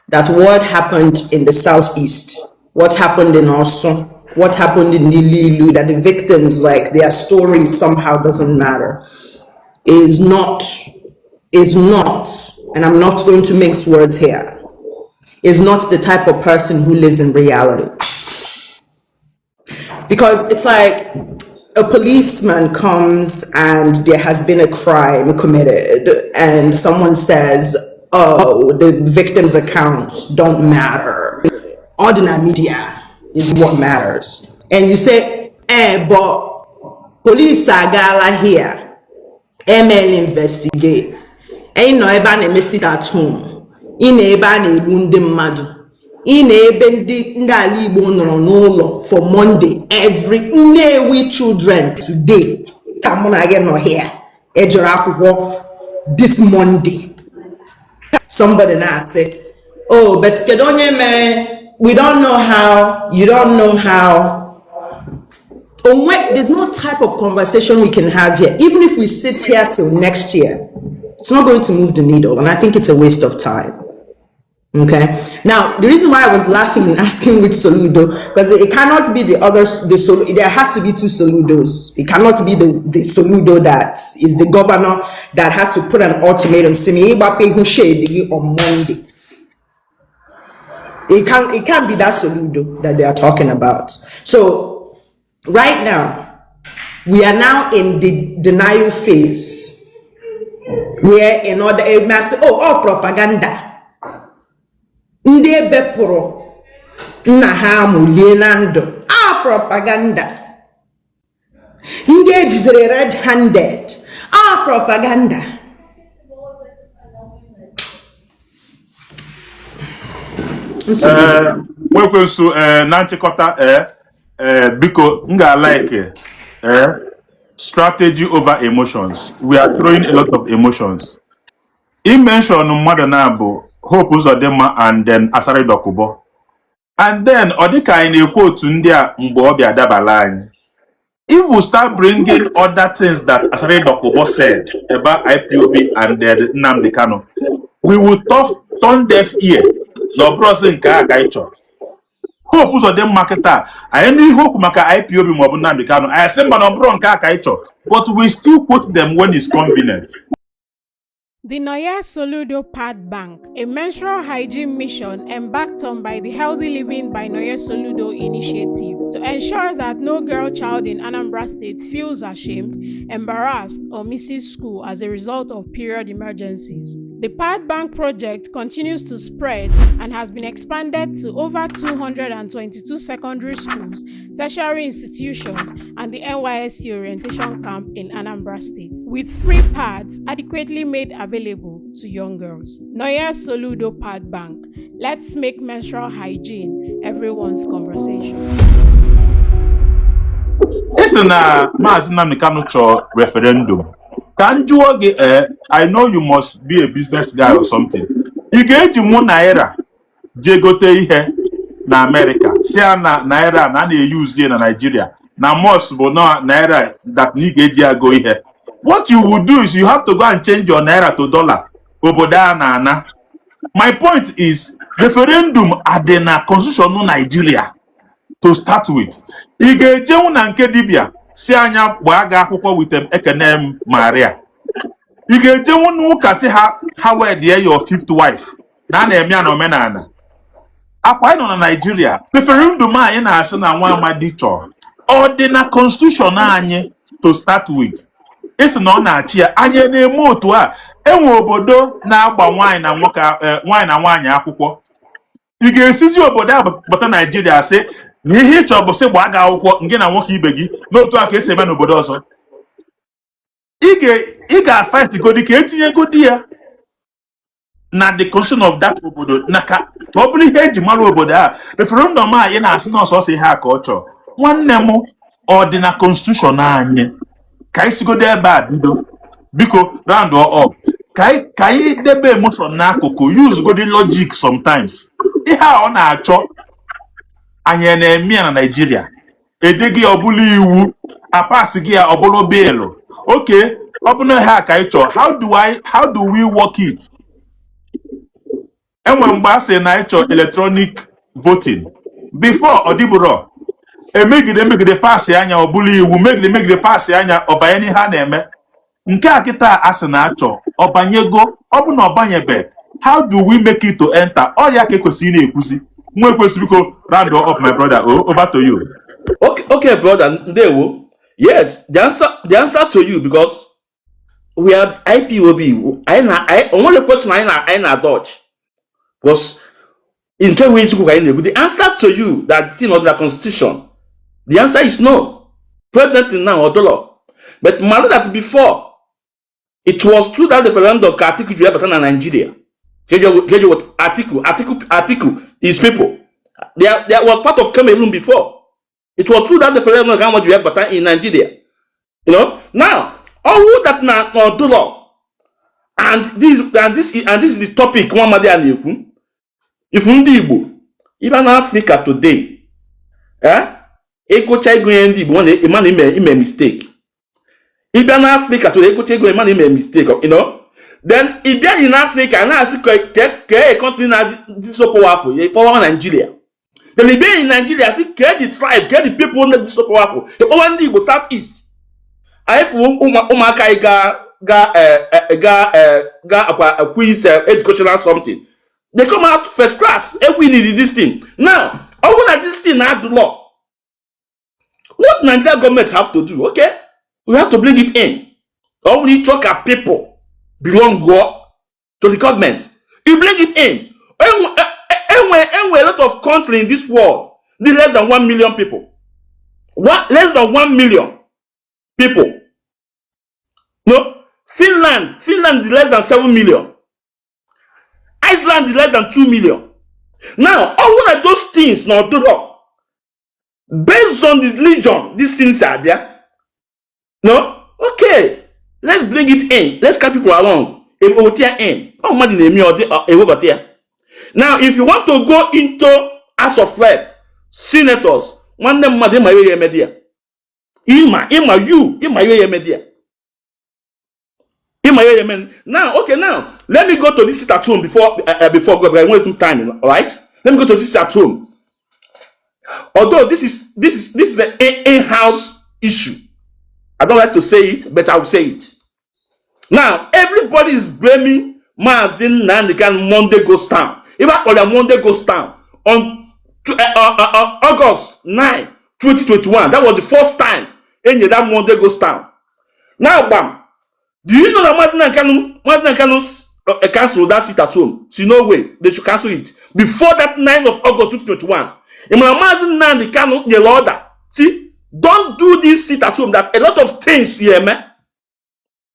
that what happened in the southeast, what happened in Orsu, what happened in Lilu, that the victims, like, their stories somehow doesn't matter, is not, and I'm not going to mix words here, is not the type of person who lives in reality. Because it's like a policeman comes and there has been a crime committed, and someone says, "Oh, the victim's accounts don't matter. Ordinary media is what matters." And you say, "Eh, but police agala here, ML investigate." Ị nọ ebe a na-eme sit at home, ị nọ ebe a na-egbu ndị mmadụ, ị nọ ebe ndị ala Igbo nọrọ n'ụlọ for Monday, every Nnewi children today, ka mụ na gị nọ here, ejere akwụkwọ this Monday. Somebody na-asị, "Oh, but kedu onye mere?" We don't know how, you don't know how. Onwe, there's no type of conversation we can have here. Even if we sit here till next year, it's not going to move the needle, and I think it's a waste of time. Okay. Now, the reason why I was laughing and asking which Soludo, because it cannot be the other, the Soludo. There has to be two Soludos. It cannot be the Soludo that is the governor that had to put an ultimatum, "Simi Ibape Hushedi," on Monday. It can't be that Soludo that they are talking about. So right now, we are now in the denial phase where in order a mass, oh, propaganda. Ndị ebepụrụ nna ha amụlie na ndụ a, propaganda. Ndị ejidere red handed a, propaganda. Nsogbu. Nwekwensu, na nchịkọta, biko, m ga-like strategy over emotions. We are throwing a lot of emotions. I mention mmadụ na-abụ Hope Uzodimma and then Asari Dokubo, and then ọ dịka anyị na-ekwu otu ndị a mgbe ọ bịa dabala anyị. If we start bringing other things that Asari Dokubo said about IPOB and then Nnamdi Kanu, we will turn deaf ear na ọ bụrụ sị nke a ka anyị chọrọ. Hope Uzodimma kịta anyị nụ ihe okwu maka IPOB maọbụ Nnamdi Kanu, anyị sị mba, na ọ bụrụ nke a ka anyị chọrọ, but we still quote them when it's convenient. The Nonye Soludo Pad Bank, a menstrual hygiene mission embarked on by the Healthy Living by Nonye Soludo initiative to ensure that no girl child in Anambra State feels ashamed, embarrassed, or misses school as a result of period emergencies. The Pad Bank project continues to spread and has been expanded to over 222 secondary schools, tertiary institutions, and the NYSC orientation camp in Anambra State, with free pads adequately made available to young girls. Nonye Soludo Pad Bank. Let's make menstrual hygiene everyone's conversation. Ị sị na Maazị Nnamdi Kanu chọrọ referendum. Ka m jụọ gị, I know you must be a business guy or something. Ị ga-eji nwụ naira jee gote ihe na Amerịka, si ya na naira na a na-eyuzie na Nigeria na must bụ na naira that na ị ga-eji ya go ihe? What you would do is you have to go and change your naira to dollar obodo a na-ana. My point is, referendum adị na constitution Nigeria to start with. Ị ga-ejenwu na nke dibịa si anya gbaa gị akwụkwọ with ekene m Maria? Ị ga-ejenwu n'ụka si ha ha wedie your fifth wife na a na-eme ya na omenala akwa anyị nọ na Nigeria? Referendum anyị na-asị na nwa amadi chọrọ, ọ dị na constitution anyị to start with? Ịsị na ọ na-achị ya, anyị na-eme otu a. Enwe obodo na-agba nwaanyị na nwoke, nwaanyị na nwaanyị akwụkwọ. Ị ga-esizi obodo a bata Naijiria sị na ihe ị chọrọ bụ sị gbaa gị akwụkwọ ngị na nwoke ibe gị n'otu a ka esi eme n'obodo ọzọ? Ị ga-afight godi ka etinyegodi ya na the constitution of that obodo na ka ọ bụrụ ihe eji mara obodo a. Referendum a ị na-asị na ọsọsọ ihe a ka ọ chọrọ, nwanne m, ọ dị na constitution anyị? Ka anyị sigodo ebe a bido. Biko, round up, ka anyị debe emotion n'akụkụ, use godi logic sometimes. Ihe a ọ na-achọ, anyị na-eme ya na Naịjirịa? Edeghị ya, ọ bụla iwu apasị gị ya, ọ bụrụ bill. Okay, ọ bụ na ihe a ka anyị chọrọ, how do we work it? Enwere mgbe a sị na anyị chọrọ electronic voting. Before, ọ dịbụrọ. Emegide emegide pasị anya, ọ bụla iwu. Megide megide pasị anya, ọ banye n'ihe a na-eme. Nke a kịta a sị na achọ, ọ banyego? Ọ bụ na ọ banyebe, how do we make it to enter? Ọrịa ka ekwesịrị na-ekwuzi nwa ekwesị. Biko, round up, my brother. Oh, over to you. Okay, brother, ndewo. Yes, the answer to you, because we are IPOB. I na I only question I na dodge because in nke wee eziokwu ka anyị na-ekwu. The answer to you that thing of the constitution, the answer is no. Presently now, odolo. But malo that before, it was through that referendum ka Atiku ji bata na Nigeria. Kejo what Atiku, Atiku, Atiku is people. There was part of Cameroon before. It was through that referendum ka ji bata in Nigeria. Now, all that na odolo, and this is the topic nwa amadi a na-ekwu. If ndị Igbo ịbịa na Africa today, ịgụcha ịgụnye ndị Igbo, ịma na ime mistake. Ịbịa na Africa today, ịgụcha ego, ịma na ime mistake. Then ịbịa in Africa na-asị ka a country na dị so powerful, ịkpọwa Nigeria. Then ịbịa in Nigeria sị ke the tribe, ke the people na dị so powerful, ịkpọwa ndị Igbo, South East. Anyị fụ ụmụaka anyị ga akwa quiz, educational something, they come out first class. Every need this thing now. Ọ bụrụ na this thing na law, what Nigeria government have to do? Okay, we have to bring it in. Ọ bụrụ ịchọ ka people belong to the government, you bring it in. Enwe a lot of country in this world dị less than 1 million people, less than 1 million people. No, Finland is less than 7 million. Iceland is less than 2 million. Now, all of those things not do up based on the religion, these things are there. No, okay, let's bring it in. Let's carry people along. Eweta in. Oh, mmadụ na-eme ọ dị ewebata ya. Now, if you want to go into House of Rep, senators, nwanne mmadụ, ịma ihe ya eme di ya. Ịma you, ịma ihe ya eme di ya. Ịma ihe ya eme. Now, okay, now, let me go to this sit at home before go, because I want some time, all right? Let me go to this sit at home. Although this is the in-house issue. I don't like to say it, but I will say it. Now, everybody is blaming Mazi Nnamdi Kanu Monday Ghost Town. If I call Monday Ghost Town on August 9, 2021, that was the first time in that Monday Ghost Town. Now, bam, do you know that Mazi Nnamdi Kanu canceled that sit at home? See, no way, they should cancel it. Before that 9th of August 2021, Mazi Nnamdi Kanu nyere order. See, don't do this sit at home, that a lot of things here, man.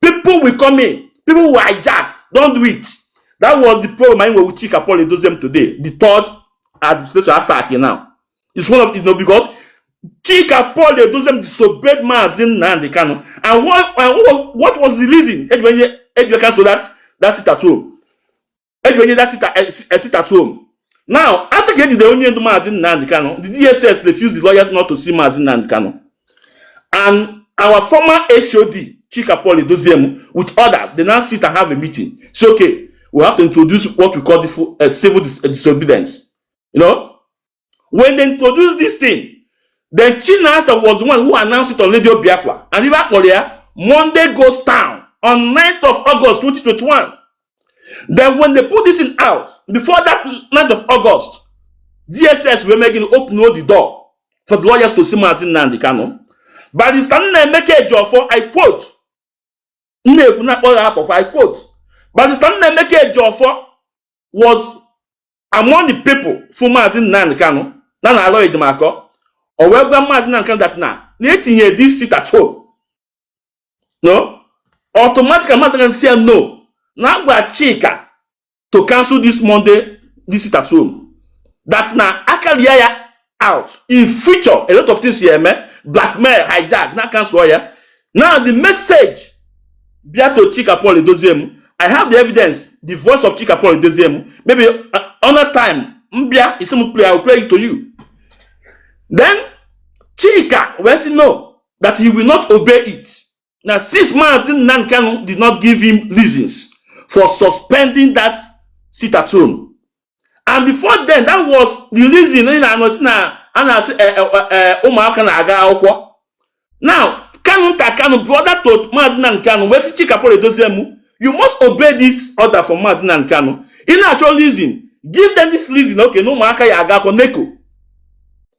People will come in, people will hijack. Don't do it. That was the problem I with Chika Paul Edoziem today. The third administration Asaki now. It's one of because Chika Paul Edoziem disobeyed Maazị Nnamdi Kanu. And what was the reason eji cancel that sit at home? Eji that sit at home. Now, after ka ejide onye ndu Maazị Nnamdi Kanu, the DSS refused the lawyers not to see Maazị Nnamdi Kanu. And our former HOD, Chika Paul Edoziem, with others, they now sit and have a meeting. So, okay, we have to introduce what we call the civil disobedience. When they introduced this thing, then Chinasa was the one who announced it on Radio Biafra. And even akpọrọ Monday Ghost Town on 9th of August 2021. Then when they put this in out, before that 9th of August, DSS were making open the door for the lawyers to see Maazị Nnamdi Kanu. Barrister Nnaemeka Ejiofor, I quote, Nna-ekwu na-akpọ ya afọ, I quote, Barrister Nnaemeka Ejiofor was among the people for Maazị Nnamdi Kanu na na Aloy Ejimakor. O wee gwa Maazị Nnamdi Kanu that na etinye this sit at home. No, automatically Maazị Nnamdi say no. Na agwa Chika to cancel this Monday, this sit at home. That na akalia ya out. In future, a lot of things here, man, blackmail, hijack, na cancel ya. Now the message bịa to Chika Paul Edoziem, I have the evidence, the voice of Chika Paul Edoziem. Maybe another time, mbịa, isi m play, I will play it to you. Then Chika wee sị no, that he will not obey it. Now, since Maazị Nnamdi Kanu did not give him reasons for suspending that sit at home. And before then, that was the reason ị na-anọ si na a na-asị ụmụaka na-aga akwụkwọ. Now, Kanu nta Kanu, brother to Maazị Nnamdi Kanu, wee sị Chika Paul Edoziem, you must obey this order from Maazị Nnamdi Kanu. Ị na-achọ reason, give them this reason, okay, na ụmụaka ya aga akwụkwọ NECO.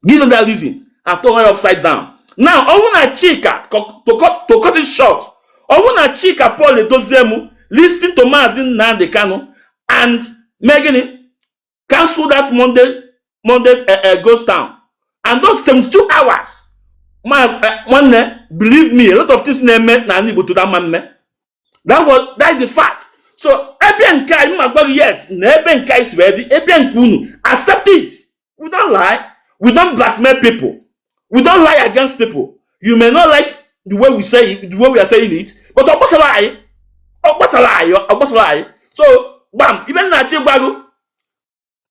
Give them that reason and turn it upside down. Now, ọ bụrụ na Chika, to cut it short, ọ bụrụ na Chika Paul Edoziem listen to Maazị Nnamdi Kanu and mee gịnị? Cancel that Monday ghost town. And those 72 hours, Maazị nwanne, believe me, a lot of things na-eme n'ala Igbo to that man mme. That is the fact. So ebe nke anyị ma gwa gị yes, na ebe nke anyị si wee dị, ebe nke unu, accept it. We don't lie. We don't blackmail people. We don't lie against people. You may not like the way we say it, the way we are saying it, but ọ gbasara anyị. Ọ gbasara anyị, ọ gbasara anyị. So, gbam, ibe m na-achọ ịgwa gị,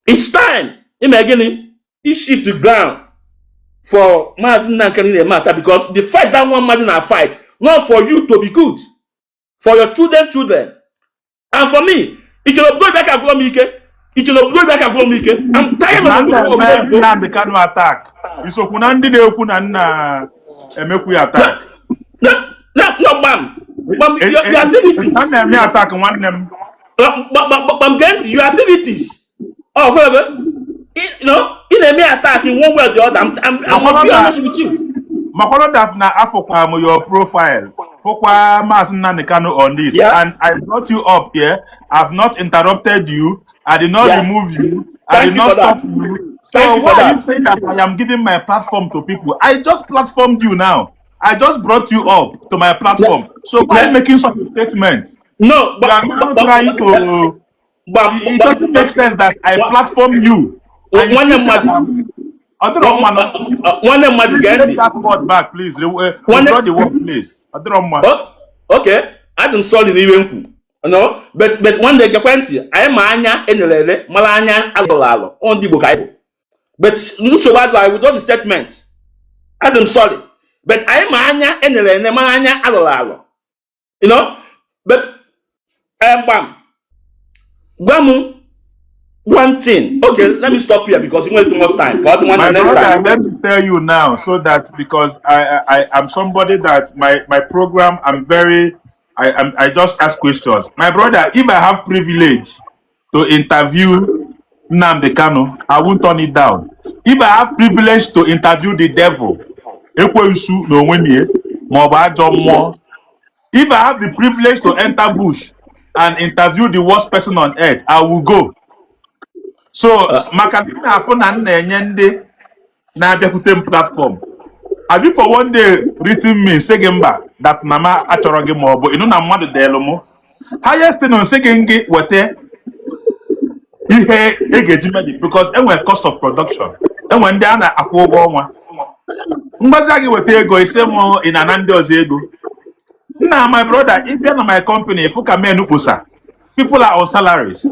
it's time ime gịnị? I shift the ground for Maazị Nnamdi Kanu na-eme ata because the fight that one mmadụ na fight, not for you to be good, for your children children. And for me, ichere obodo oyibo aka gwụrụ m ike. Ichere obodo oyibo aka gwụrụ m ike. I'm tired of Na obodo nna obodo eme oyibo. Nnamdi Kanu attack. Isokwu na ndị na-ekwu na nna emekwu ya attack. No, gbam. Gbam, your activities. A na-eme attack, nwanne m. Gbam, gee ntị, your activities. Oh, whatever. You na-eme attack in one way or the other. I'm be honest with you. Makwalo that na afọkwa m your profile, fụkwa Maazị Nnamdi Kanu on it, and I brought you up here. I've not interrupted you. I did not remove you. I Thank did you not for that. stop you. Thank So you for why are you that. saying that I am giving my platform to people? I just platformed you now. I just brought you up to my platform. So why are you making such a statement? No, You but, are now but, trying to but, it doesn't make sense that I platform you and you nwanne still say that mmadụ Ọ dịrọ mma nwanne mmadụ, gee Take ntị. that word back, please. Nwanne Withdraw the word, please. Ọ dịrọ mma. Okay, adị m sorry n'iwe m kwu. No, but nwanne, gekwe ntị, anyị ma anya enere ele mara anya alụrụ alụ. Ọ ndị Igbo ka anyị bụ. But nsogbu adịrọ, I withdraw the statement. Adị m sorry. But anyị ma anya enere ene mara anya alụrụ alụ. But gbam. Gwa m one thing. Okay, let me stop here because it wastes much time. But one My next brother, time. let me tell you now, so that because I am somebody that my program, I'm very I am I just ask questions. My brother, if I have privilege to interview Nnamdi Kanu, I won't turn it down. If I have privilege to interview the devil, ekwensu n'onwe ya, ma ọ bụ ajọ mmụọ, if I have the privilege to enter bush and interview the worst person on earth, I will go. So maka na ị na-afụ na m na-enye ndị na-abịakwute m platform. Have you for one day written me sị gị mba, that mama achọrọ gị, ma ọ bụ ịnụ na mmadụ deelu mụ? Highest thing nsị gị gị weta ihe e ga-eji mee because enwere cost of production, enwere ndị a na-akwụ ụgwọ ọnwa. Ngozi gị weta ego ise m, ị na-ana ndị ọzọ ego. Nna, my brother, ị bịa na my company, ịfụ ka men kposa. People are on salaries.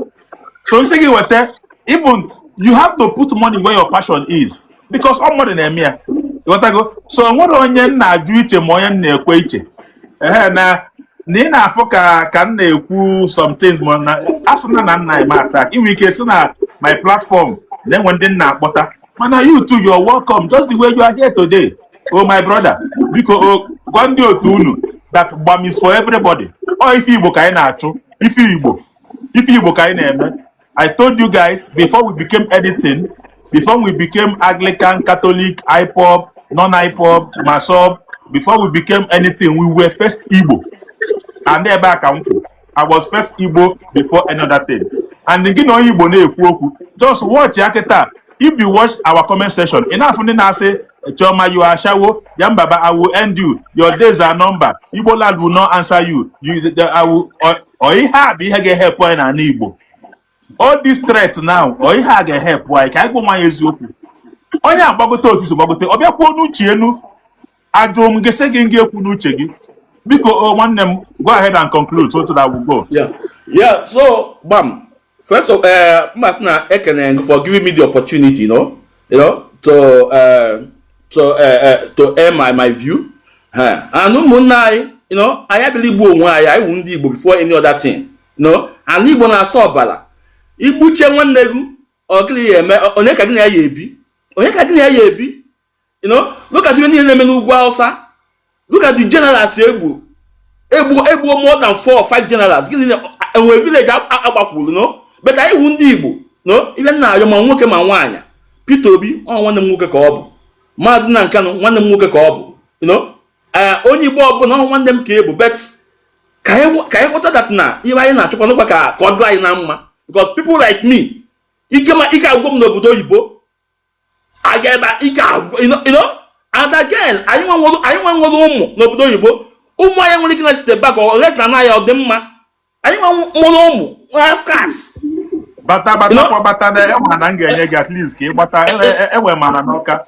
So nsị gị weta, even you have to put money where your passion is, because ọ mmadụ na-eme ya, ịghọtago? So o nwere onye m na-ajụ iche ma onye m na-ekwe iche. Ehe, na ị na-afụ ka m na-ekwu some things, ma na asị na nna eme attack. Ị nwere ike sị na my platform na-enwe ndị m na-akpọta, mana you too, you're welcome just the way you are here today. Oh, my brother, biko, o gwa ndị otu unu that gbam is for everybody. Ọ ife Igbo ka anyị na-achụ, ife Igbo, ife Igbo ka anyị na-eme. I told you guys, before we became anything, before we became Anglican, Catholic, IPOB, non-IPOB, MASSOB, before we became anything, we were first Igbo. And ebe a ka m kwụ. I was first Igbo before any other thing. And gị na onye Igbo na-ekwu okwu, just watch ya kịta. If you watch our comment section, ị na-afụ ndị na-asị, "Chioma, you are ashawo, Yambaba, I will end you, your days are numbered, Igbo land will not answer you." I will, ọ ihe a bụ ihe ga-ehepụ anyị n'ala Igbo? All this threat now, ọ ihe a ga-ehepụ anyị? Ka anyị gwa nwa ya eziokwu. Onye agbagote otu so gbagote, ọ bịakwuo n'uche enu, ajụ m gị, sị gị nga ekwu n'uche gị. Biko, o nwanne m, go ahead and conclude so that we go. Yeah. So, bam. First of Masina Ekene for giving me the opportunity, to air my view. And ụmụnne anyị, anyị abịala igbu onwe anyị, anyị wụ ndị Igbo before any other thing. And Igbo na-asọ ọbara. Igbuche nwanne gị, ọ gịnị ya eme? Onye ka gị na ya ya ebi? Onye ka gị na ya ya ebi? Look at ihe niile na-eme n'ugwu Hausa. Look at the generals egbu. Egbu egbuo more than four or five generals. Gịnị enwere village agbakwuru no? But anyị wụ ndị Igbo, no? Ibe nna ayọ, ma nwoke ma nwaanyị. Peter Obi, ọ nwanne m nwoke ka ọ bụ. Maazị Nnamdi Kanu, nwanne m nwoke ka ọ bụ. Onye Igbo ọbụla, ọ nwanne m ka ị bụ. But ka anyị ghọta that na ihe anyị na-achọkwa n'ụkwa ka ọ dịrị anyị na mma, because people like me, ike ma ike agwụ m n'obodo oyibo aga ebe a, ike agwụ, and again, anyị nwa nwere ụmụ n'obodo oyibo, ụmụ anyị nwere ike na site back or less na ya ọ dị mma. Anyị nwa mụrụ ụmụ have cars. Bata, batakwa, bata na enwe na m ga-enye gị at least ka ị gbata enwe mana n'ọka.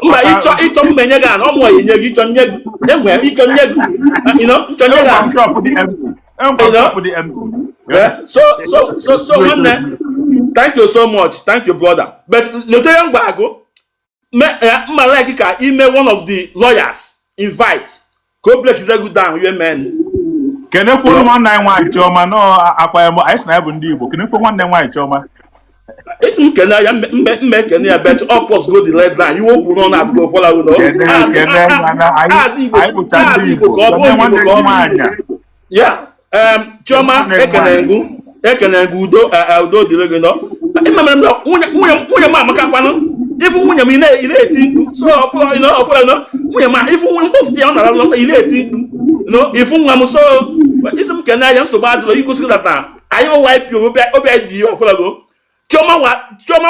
Mba, ịchọ mma enye gị ana ọmụ ya enye gị, ịchọ nye gị enwe, ịchọ nye gị, ịchọ nye gị Enwekwa ana. m shop dị empty, enwekwa m shop dị empty. Yeah. So nwanne, thank you so much. Thank you, brother. But letere mgba agụ, mma like ka ime one of the lawyers invite ka o break you down you men. Kenekwuru nwanne anyị nwaanyị Chioma nọọ akwa ya, anyị sị na ya bụ ndị Igbo. Kenekwu nwanne m nwaanyị Chioma. Esi m kene ya, mme ekene ya, but all cross go the red line. Iwe okwu n'ọnụ adịgo kwala ụlọ. Kene, kene ya na anyị Igbo anyị bụcha ndị Igbo Igbo. ka ọ bụ Kene onye nwanne Igbo ka gị ọ bụ. nwaanyị a. Ya, Chioma, Nwanne gị ekene nwaanyị. ngụ, ekene ngụ, udo udo dịrị gị nọ. Ịmemere m na nwunye m amaka kwanụ. Ifu nwunye m, ị na-eti mkpu. So ọ pụrụ, ọ pụrụ, nwunye m, ifu nwunye mkpọfụta ya, ọ nara ị na-eti mkpu. Ifu nwa m. So isi m kene ya, nsogbu adịrọ. Igosi that na anyị ụwa IPOB, obi anyị dị ihe ọfụlago. Chioma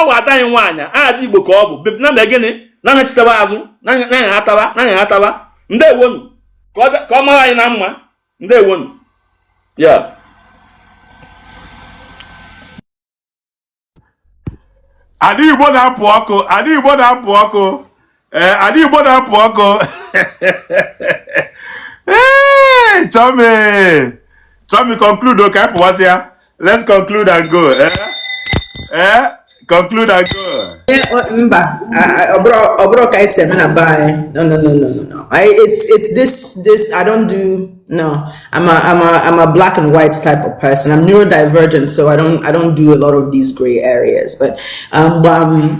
wa ada anyị nwaanyị, aha dị Igbo ka ọ bụ. Bebi na mee gịnị na anya azụ na anya ataba na anya ataba. Ndewonu, ka ọ mara anyị na mma. Ndewonu ya. Ada Igbo na-apụ ọkụ, Ada Igbo na-apụ ọkụ, ee, Ada Igbo na-apụ ọkụ. Ee, Chọmi, Chọmi, conclude. Okay, pụwasịa. Let's conclude and go. Eh, conclude and go. Mba, ọ bụrụ ka anyị si eme na be anyị. No, no, no, no, no, no. It's this I don't do. No, I'm a black and white type of person. I'm neurodivergent, so I don't do a lot of these gray areas. But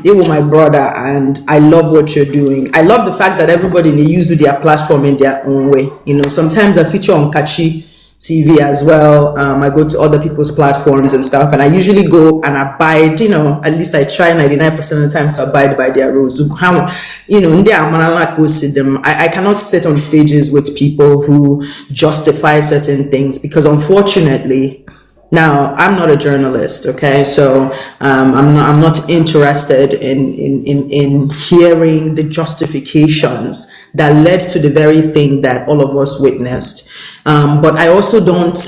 you were my brother, and I love what you're doing. I love the fact that everybody may use their platform in their own way. Sometimes I feature on Kachi TV as well. I go to other people's platforms and stuff, and I usually go and abide, at least I try 99% of the time to abide by their rules. How, ndị amarala ka o si dị m. I cannot sit on stages with people who justify certain things because, unfortunately, now I'm not a journalist, okay? So I'm not interested in hearing the justifications that led to the very thing that all of us witnessed. But I also don't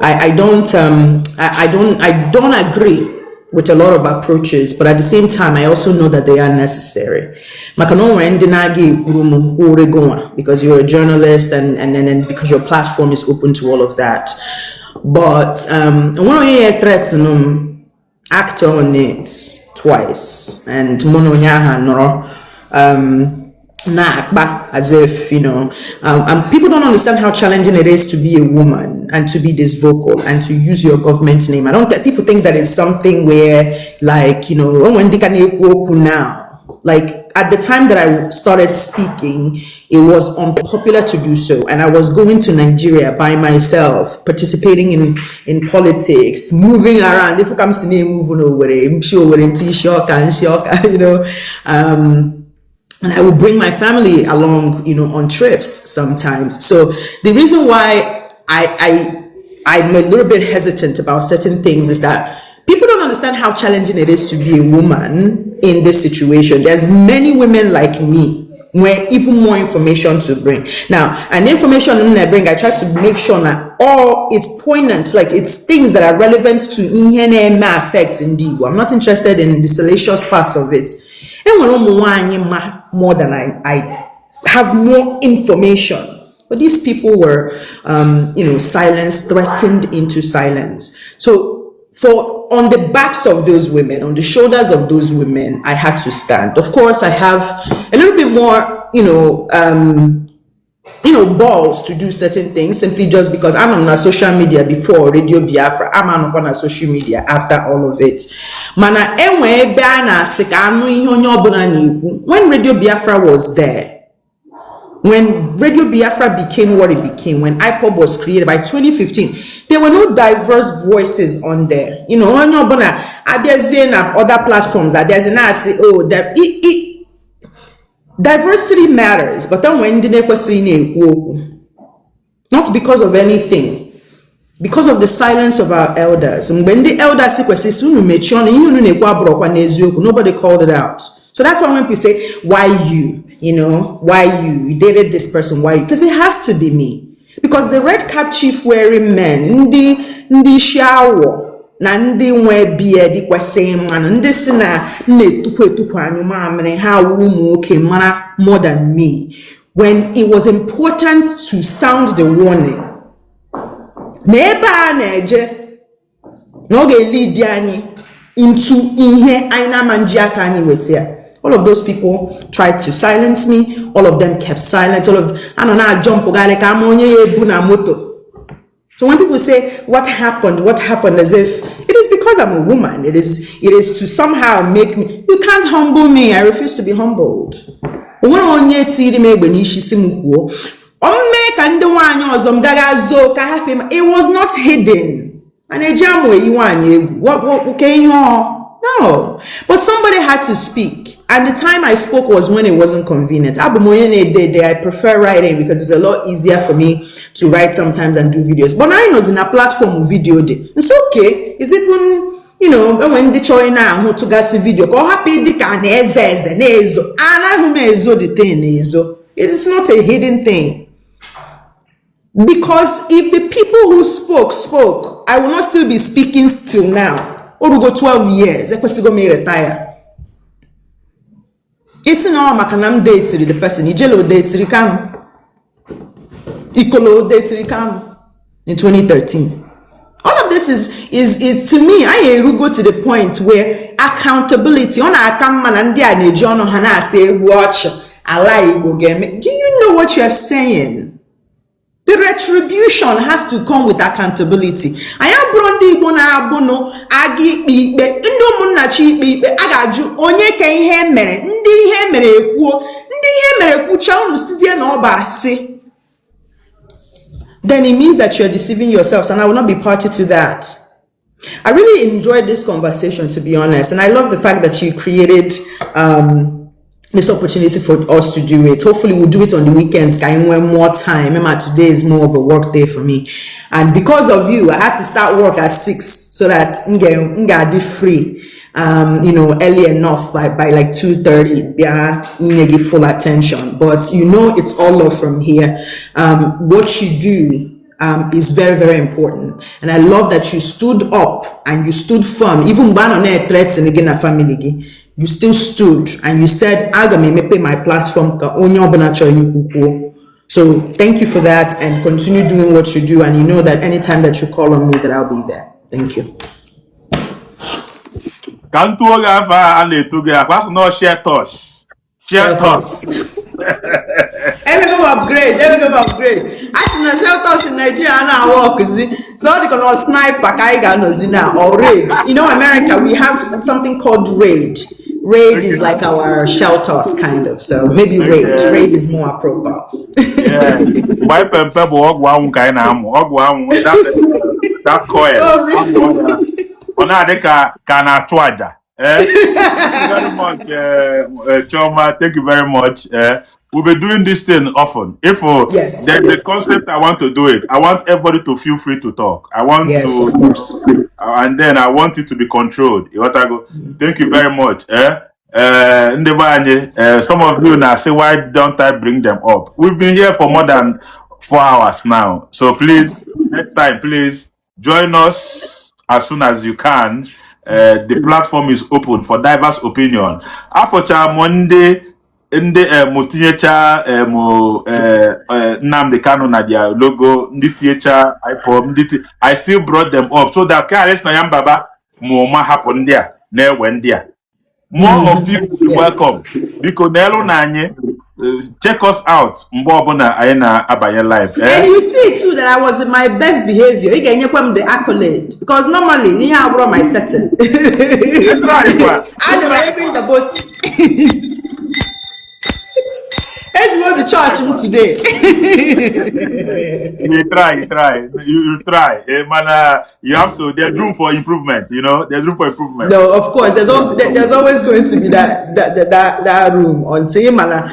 I don't agree with a lot of approaches, but at the same time, I also know that they are necessary. Maka na o nwere ndị na-aga ekwuru m kwuore gị nwa because you're a journalist and because your platform is open to all of that. But onwere onye ya threaten m act on it twice and mụ na onye ahụ nọrọ na-akpa as if and people don't understand how challenging it is to be a woman and to be this vocal and to use your government name. I don't think people think that it's something where, like, when they can now, like, at the time that I started speaking, it was unpopular to do so. And I was going to Nigeria by myself, participating in politics, moving around. If I'm moving over, I'm sure and I would bring my family along, on trips sometimes. So the reason why I'm a little bit hesitant about certain things is that people don't understand how challenging it is to be a woman in this situation. There's many women like me where even more information to bring. Now, and the information I bring, I try to make sure that all it's poignant, like it's things that are relevant to ihe na-eme affect ndị Igbo. I'm not interested in the salacious parts of it. Enwere ụmụ nwanyị ma more than I have more information. But these people were, silenced, threatened into silence. So for on the backs of those women, on the shoulders of those women, I had to stand. Of course, I have a little bit more, balls to do certain things simply just because I'm on social media before Radio Biafra. I'm on social media after all of it. Mana enwe ebe a na-asị ka anụ ihe onye ọbụla na-ekwu. When Radio Biafra was there, when Radio Biafra became what it became, when IPOB was created by 2015, there were no diverse voices on there. Onye ọbụla abịazie na other platforms, abịazie na-asị, oh, that diversity matters, but then when ndị na-ekwesịghị na-ekwu okwu, not because of anything, because of the silence of our elders. Mgbe ndị elders kwesịrị sị unu mechie ọnụ, ihe unu na-ekwu abụrụkwa n'eziokwu, nobody called it out. So that's why when people say, "Why you? Why you? You dated this person, why you?" Because it has to be me. Because the red cap chief wearing men, ndị ndị isi awọ na ndị nwe beard kwesịrị mmanụ, ndị si na m na-etukwu etukwu anyụ mamịrị ha wuru ụmụ nwoke mara more than me. When it was important to sound the warning, na ebe a na-eje na ọ ga-elidi anyị into ihe anyị na-ama nji aka anyị weta ya. All of those people tried to silence me. All of them kept silent. All of anọ na-ajumpụgharị ka ama onye ya ebu na moto. So when people say, "What happened? What happened?" as if it is because I'm a woman, it is to somehow make me, you can't humble me. I refuse to be humbled. O nwere onye tiri m egbe n'isi si m kwuo. O mee ka ndị nwaanyị ọzọ m gaga zoo ka ha fee. It was not hidden. A na-eji amụ eyi nwaanyị egwu. Ke ihe ọ? No. But somebody had to speak. And the time I spoke was when it wasn't convenient. Abụ m onye na-ede ede. I prefer writing because it's a lot easier for me to write sometimes and do videos. But now I na platform video dị. It's okay. It's even enwe ndị chọrọ ị na-ahụ tụgasị video ka ọ hapụ ịdị ka a na-eze eze na-ezo. Anaghị m ezo the thing na-ezo. It is not a hidden thing. Because if the people who spoke spoke, I will not still be speaking till now. Orugo 12 years, ekwesịgo m retire. Isi na ọ maka na m dateri the person, Ijele o dateri Kanu. Ikolo o dateri Kanu in 2013. All of this is to me, anyị erugo to the point where accountability, ọ na-aka mma na ndị a na-eji ọnụ ha na-asị egwu ọchị, ala Igbo ga-eme. Do you know what you're saying? The retribution has to come with accountability. Anyị abụrụ ndị Igbo na-abụnụ aga ikpe ikpe, ndị ụmụnna chi ikpe ikpe, a ga-ajụ onye ka ihe mere, ndị ihe mere ekwuo, ndị ihe mere kwucha unu sizie na ọ bụ asị. Then it means that you're deceiving yourselves, and I will not be party to that. I really enjoyed this conversation, to be honest, and I love the fact that you created this opportunity for us to do it. Hopefully, we'll do it on the weekends. Can you more time? Remember, today is more of a work day for me, and because of you, I had to start work at 6 so that m ga free. Early enough by like 2:30. Yeah, give full attention. But it's all love from here. What you do is very, very important. And I love that you stood up and you stood firm. Even mgbe a nọ na-threaten gị na family gị, you still stood and you said, "Aga m emepe my platform ka onye ọbụla chọrọ ikwu kwuo." So thank you for that and continue doing what you do. And you know that anytime that you call on me, that I'll be there. Thank you. Ka m tụọ gị afa a na-etu gị akwa sị na share touch. Share touch. Emego m upgrade, emego m upgrade. A sị na shelters in Nigeria na-aworkzi. So ọ dịka na sniper ka anyị ga-anọzi now or raid. You know, America, we have something called raid. Raid is like our shelters kind of. So maybe raid. Raid is more appropriate. Yeah. Mgbe anyị pe mpe bụ ọgwụ anwụ ka anyị na-amụ ọgwụ anwụ, that coil. Oh, really? Ọ na-adị ka a na-achụ àjà. Eh? Thank you very much, Chioma. Thank you very much. We'll be doing this thing often. If there's a concept I want to do it, I want everybody to feel free to talk. I want Yes, to, of course. And then I want it to be controlled. You want to go? Thank you very much. Eh? Ndị be anyị, some of you now say, "Why don't I bring them up?" We've been here for more than 4 hours now. So please, next time, please join us as soon as you can. The platform is open for diverse opinion. Afọcha m ndị em tinyecha em Nnamdi Kanu na their logo, ndị tinyecha IPOB, ndị ti I still brought them up so that ka na ya mbaba ma ụma hapụ ndị a na-ewe ndị a. More of you will be welcome. Biko n'elu na anyị check us out mgbe ọbụla anyị na-abanye live. And Eh? you see too that I was in my best behavior. Ị ga-enyekwa m the accolade because normally ihe abụrụ my setting. Try kwa. Ana m ebe ndabosi. Eji m obi chọọchị m today. You try, you try, you try. Eh, man, you have to. There's room for improvement. There's room for improvement. No, of course, there's always going to be that room until mana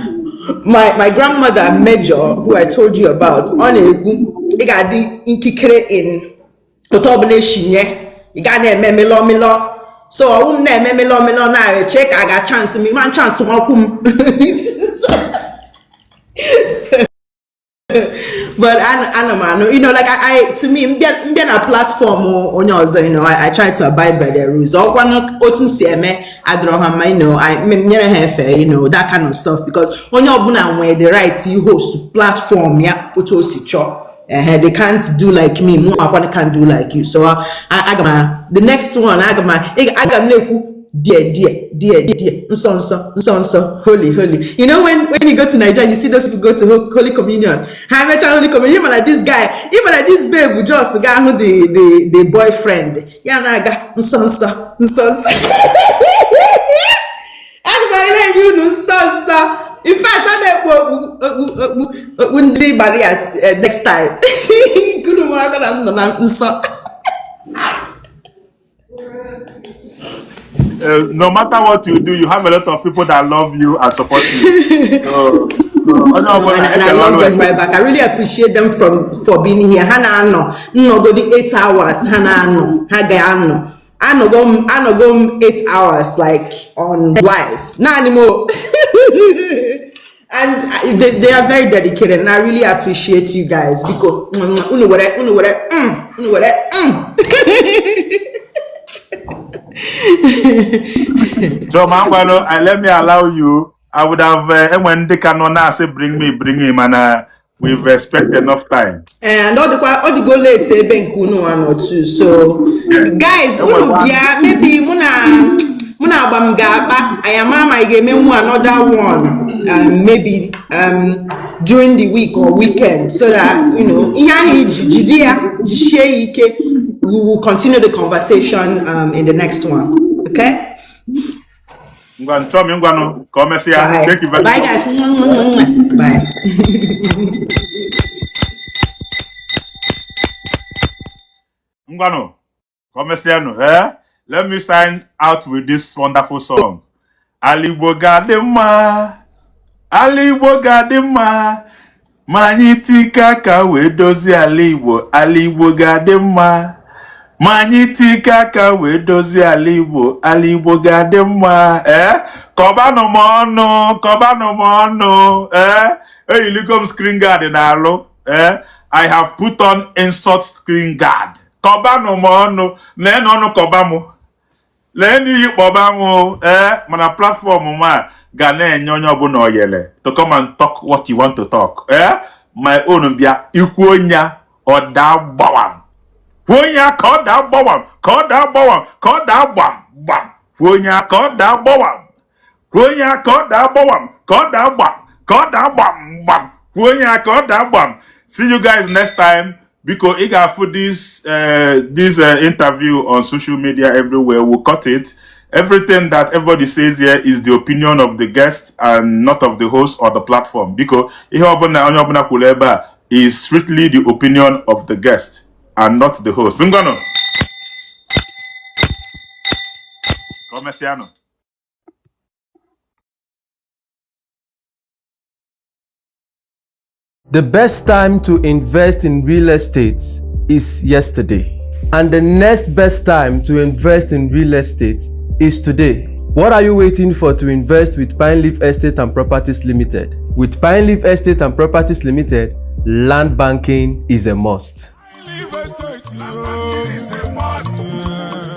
my grandmother Major, who I told you about, ọ na-ekwu ị ga-adị nkikere in otu ọbụla esi nye ị ga na-eme mịlọ mịlọ, so ọwụ m na-eme mịlọ mịlọ na-eche ka a ga chance m ịma chance nwakwu m. But ana m anụ, like I to me, mbịa na platform onye ọzọ, I try to abide by their rules. Ọkwanụ otu m si eme adịrọ ha mma, I m nyere ha efe, that kind of stuff, because onye ọbụla nwere the right to host platform ya otu o si chọọ. Ehe, they can't do like me, mụ akwanụ can't do like you. So aga m the next one, aga m aga m na-ekwu dear, dear, dear, dear, nsọ, nsọ, nsọ, nsọ, holy, holy. You know when you go to Nigeria, you see those people go to Holy Communion. Ha mechaa Holy Communion, ịma na this guy, ịma na this babe bụ just ga hụ the boyfriend. Ya na-aga nsọ, nsọ, nsọ, nsọ. Aga m na-enye unu nsọ, nsọ. In fact, a na-ekpu okpu okpu okpu okpu ndị Maria next time. Kuru m aka na m nọ na nsọ. No matter what you do, you have a lot of people that love you and support you. So onye ọbụla And I love them right back. I really appreciate them for being here. Ha na-anọ nnọgodi 8 hours, ha na-anọ, ha ga-anọ. Anọgo m 8 hours like on live. Naanị m o. And they are very dedicated and I really appreciate you guys. Biko, unu were, unu were, unu were. So, Mangwalo, let me allow you. I would have enwe ndị ka nọ na-asị bring me, bring me, mana we've respect enough time. And ọ dịkwa ọ dịgo late ebe nke unu nwa nọ too. So guys, unu bịa, maybe mụ na agba m ga-akpa anyị ama ma anyị ga-emenwu another one, maybe during the week or weekend, so that ihe ahụ iji jide ya jisie ya ike. We will continue the conversation in the next one, okay? Ngwa nchọmi ngwanụ ka o mesịa. Bye. Thank you very Bye much. guys. Bye. Ngwanụ ka o mesịanụ. Eh? Let me sign out with this wonderful song. Ala Igbo ga-adị mma. Ala Igbo ga-adị mma. Ma anyị tike aka wee dozie ala Igbo. Ala Igbo ga-adị mma. Ma anyị tike aka wee dozie ala Igbo. Ala Igbo ga-adị mma. Eh? Kọbanụ m ọnụ, kọbanụ m ọnụ. Eh? Eyiligo m screen guard n'alụ. Eh? I have put on insult screen guard. Kọbanụ m ọnụ, lee ọnụ kọba mụ, lee n'iyi kpọba mụ. Ee, mana platform m a ga na-enye onye ọbụla oyele to come and talk what you want to talk. Ee, my own bịa ikwuo nya ọ daa gbawam, kwuo nya ka ọ daa gbawam, ka ọ daa gbawam, ka ọ daa gbam gbam, kwuo nya ka ọ daa gbawam, kwuo nya ka ọ daa gbawam, ka ọ daa gbam, ka ọ daa gbam gbam, kwuo nya ka ọ daa gbam. See you guys next time. Biko, ị ga-afụ this interview on social media everywhere. We'll cut it. Everything that everybody says here is the opinion of the guest and not of the host or the platform. Biko, ihe ọbụla onye ọbụla kwuru ebe a is strictly the opinion of the guest and not the host. Ngwanụ, ka o mesịanụ. The best time to invest in real estate is yesterday. And the next best time to invest in real estate is today. What are you waiting for to invest with Pineleaf Estate and Properties Limited? With Pineleaf Estate and Properties Limited, land banking is a must. Leave estate, yo.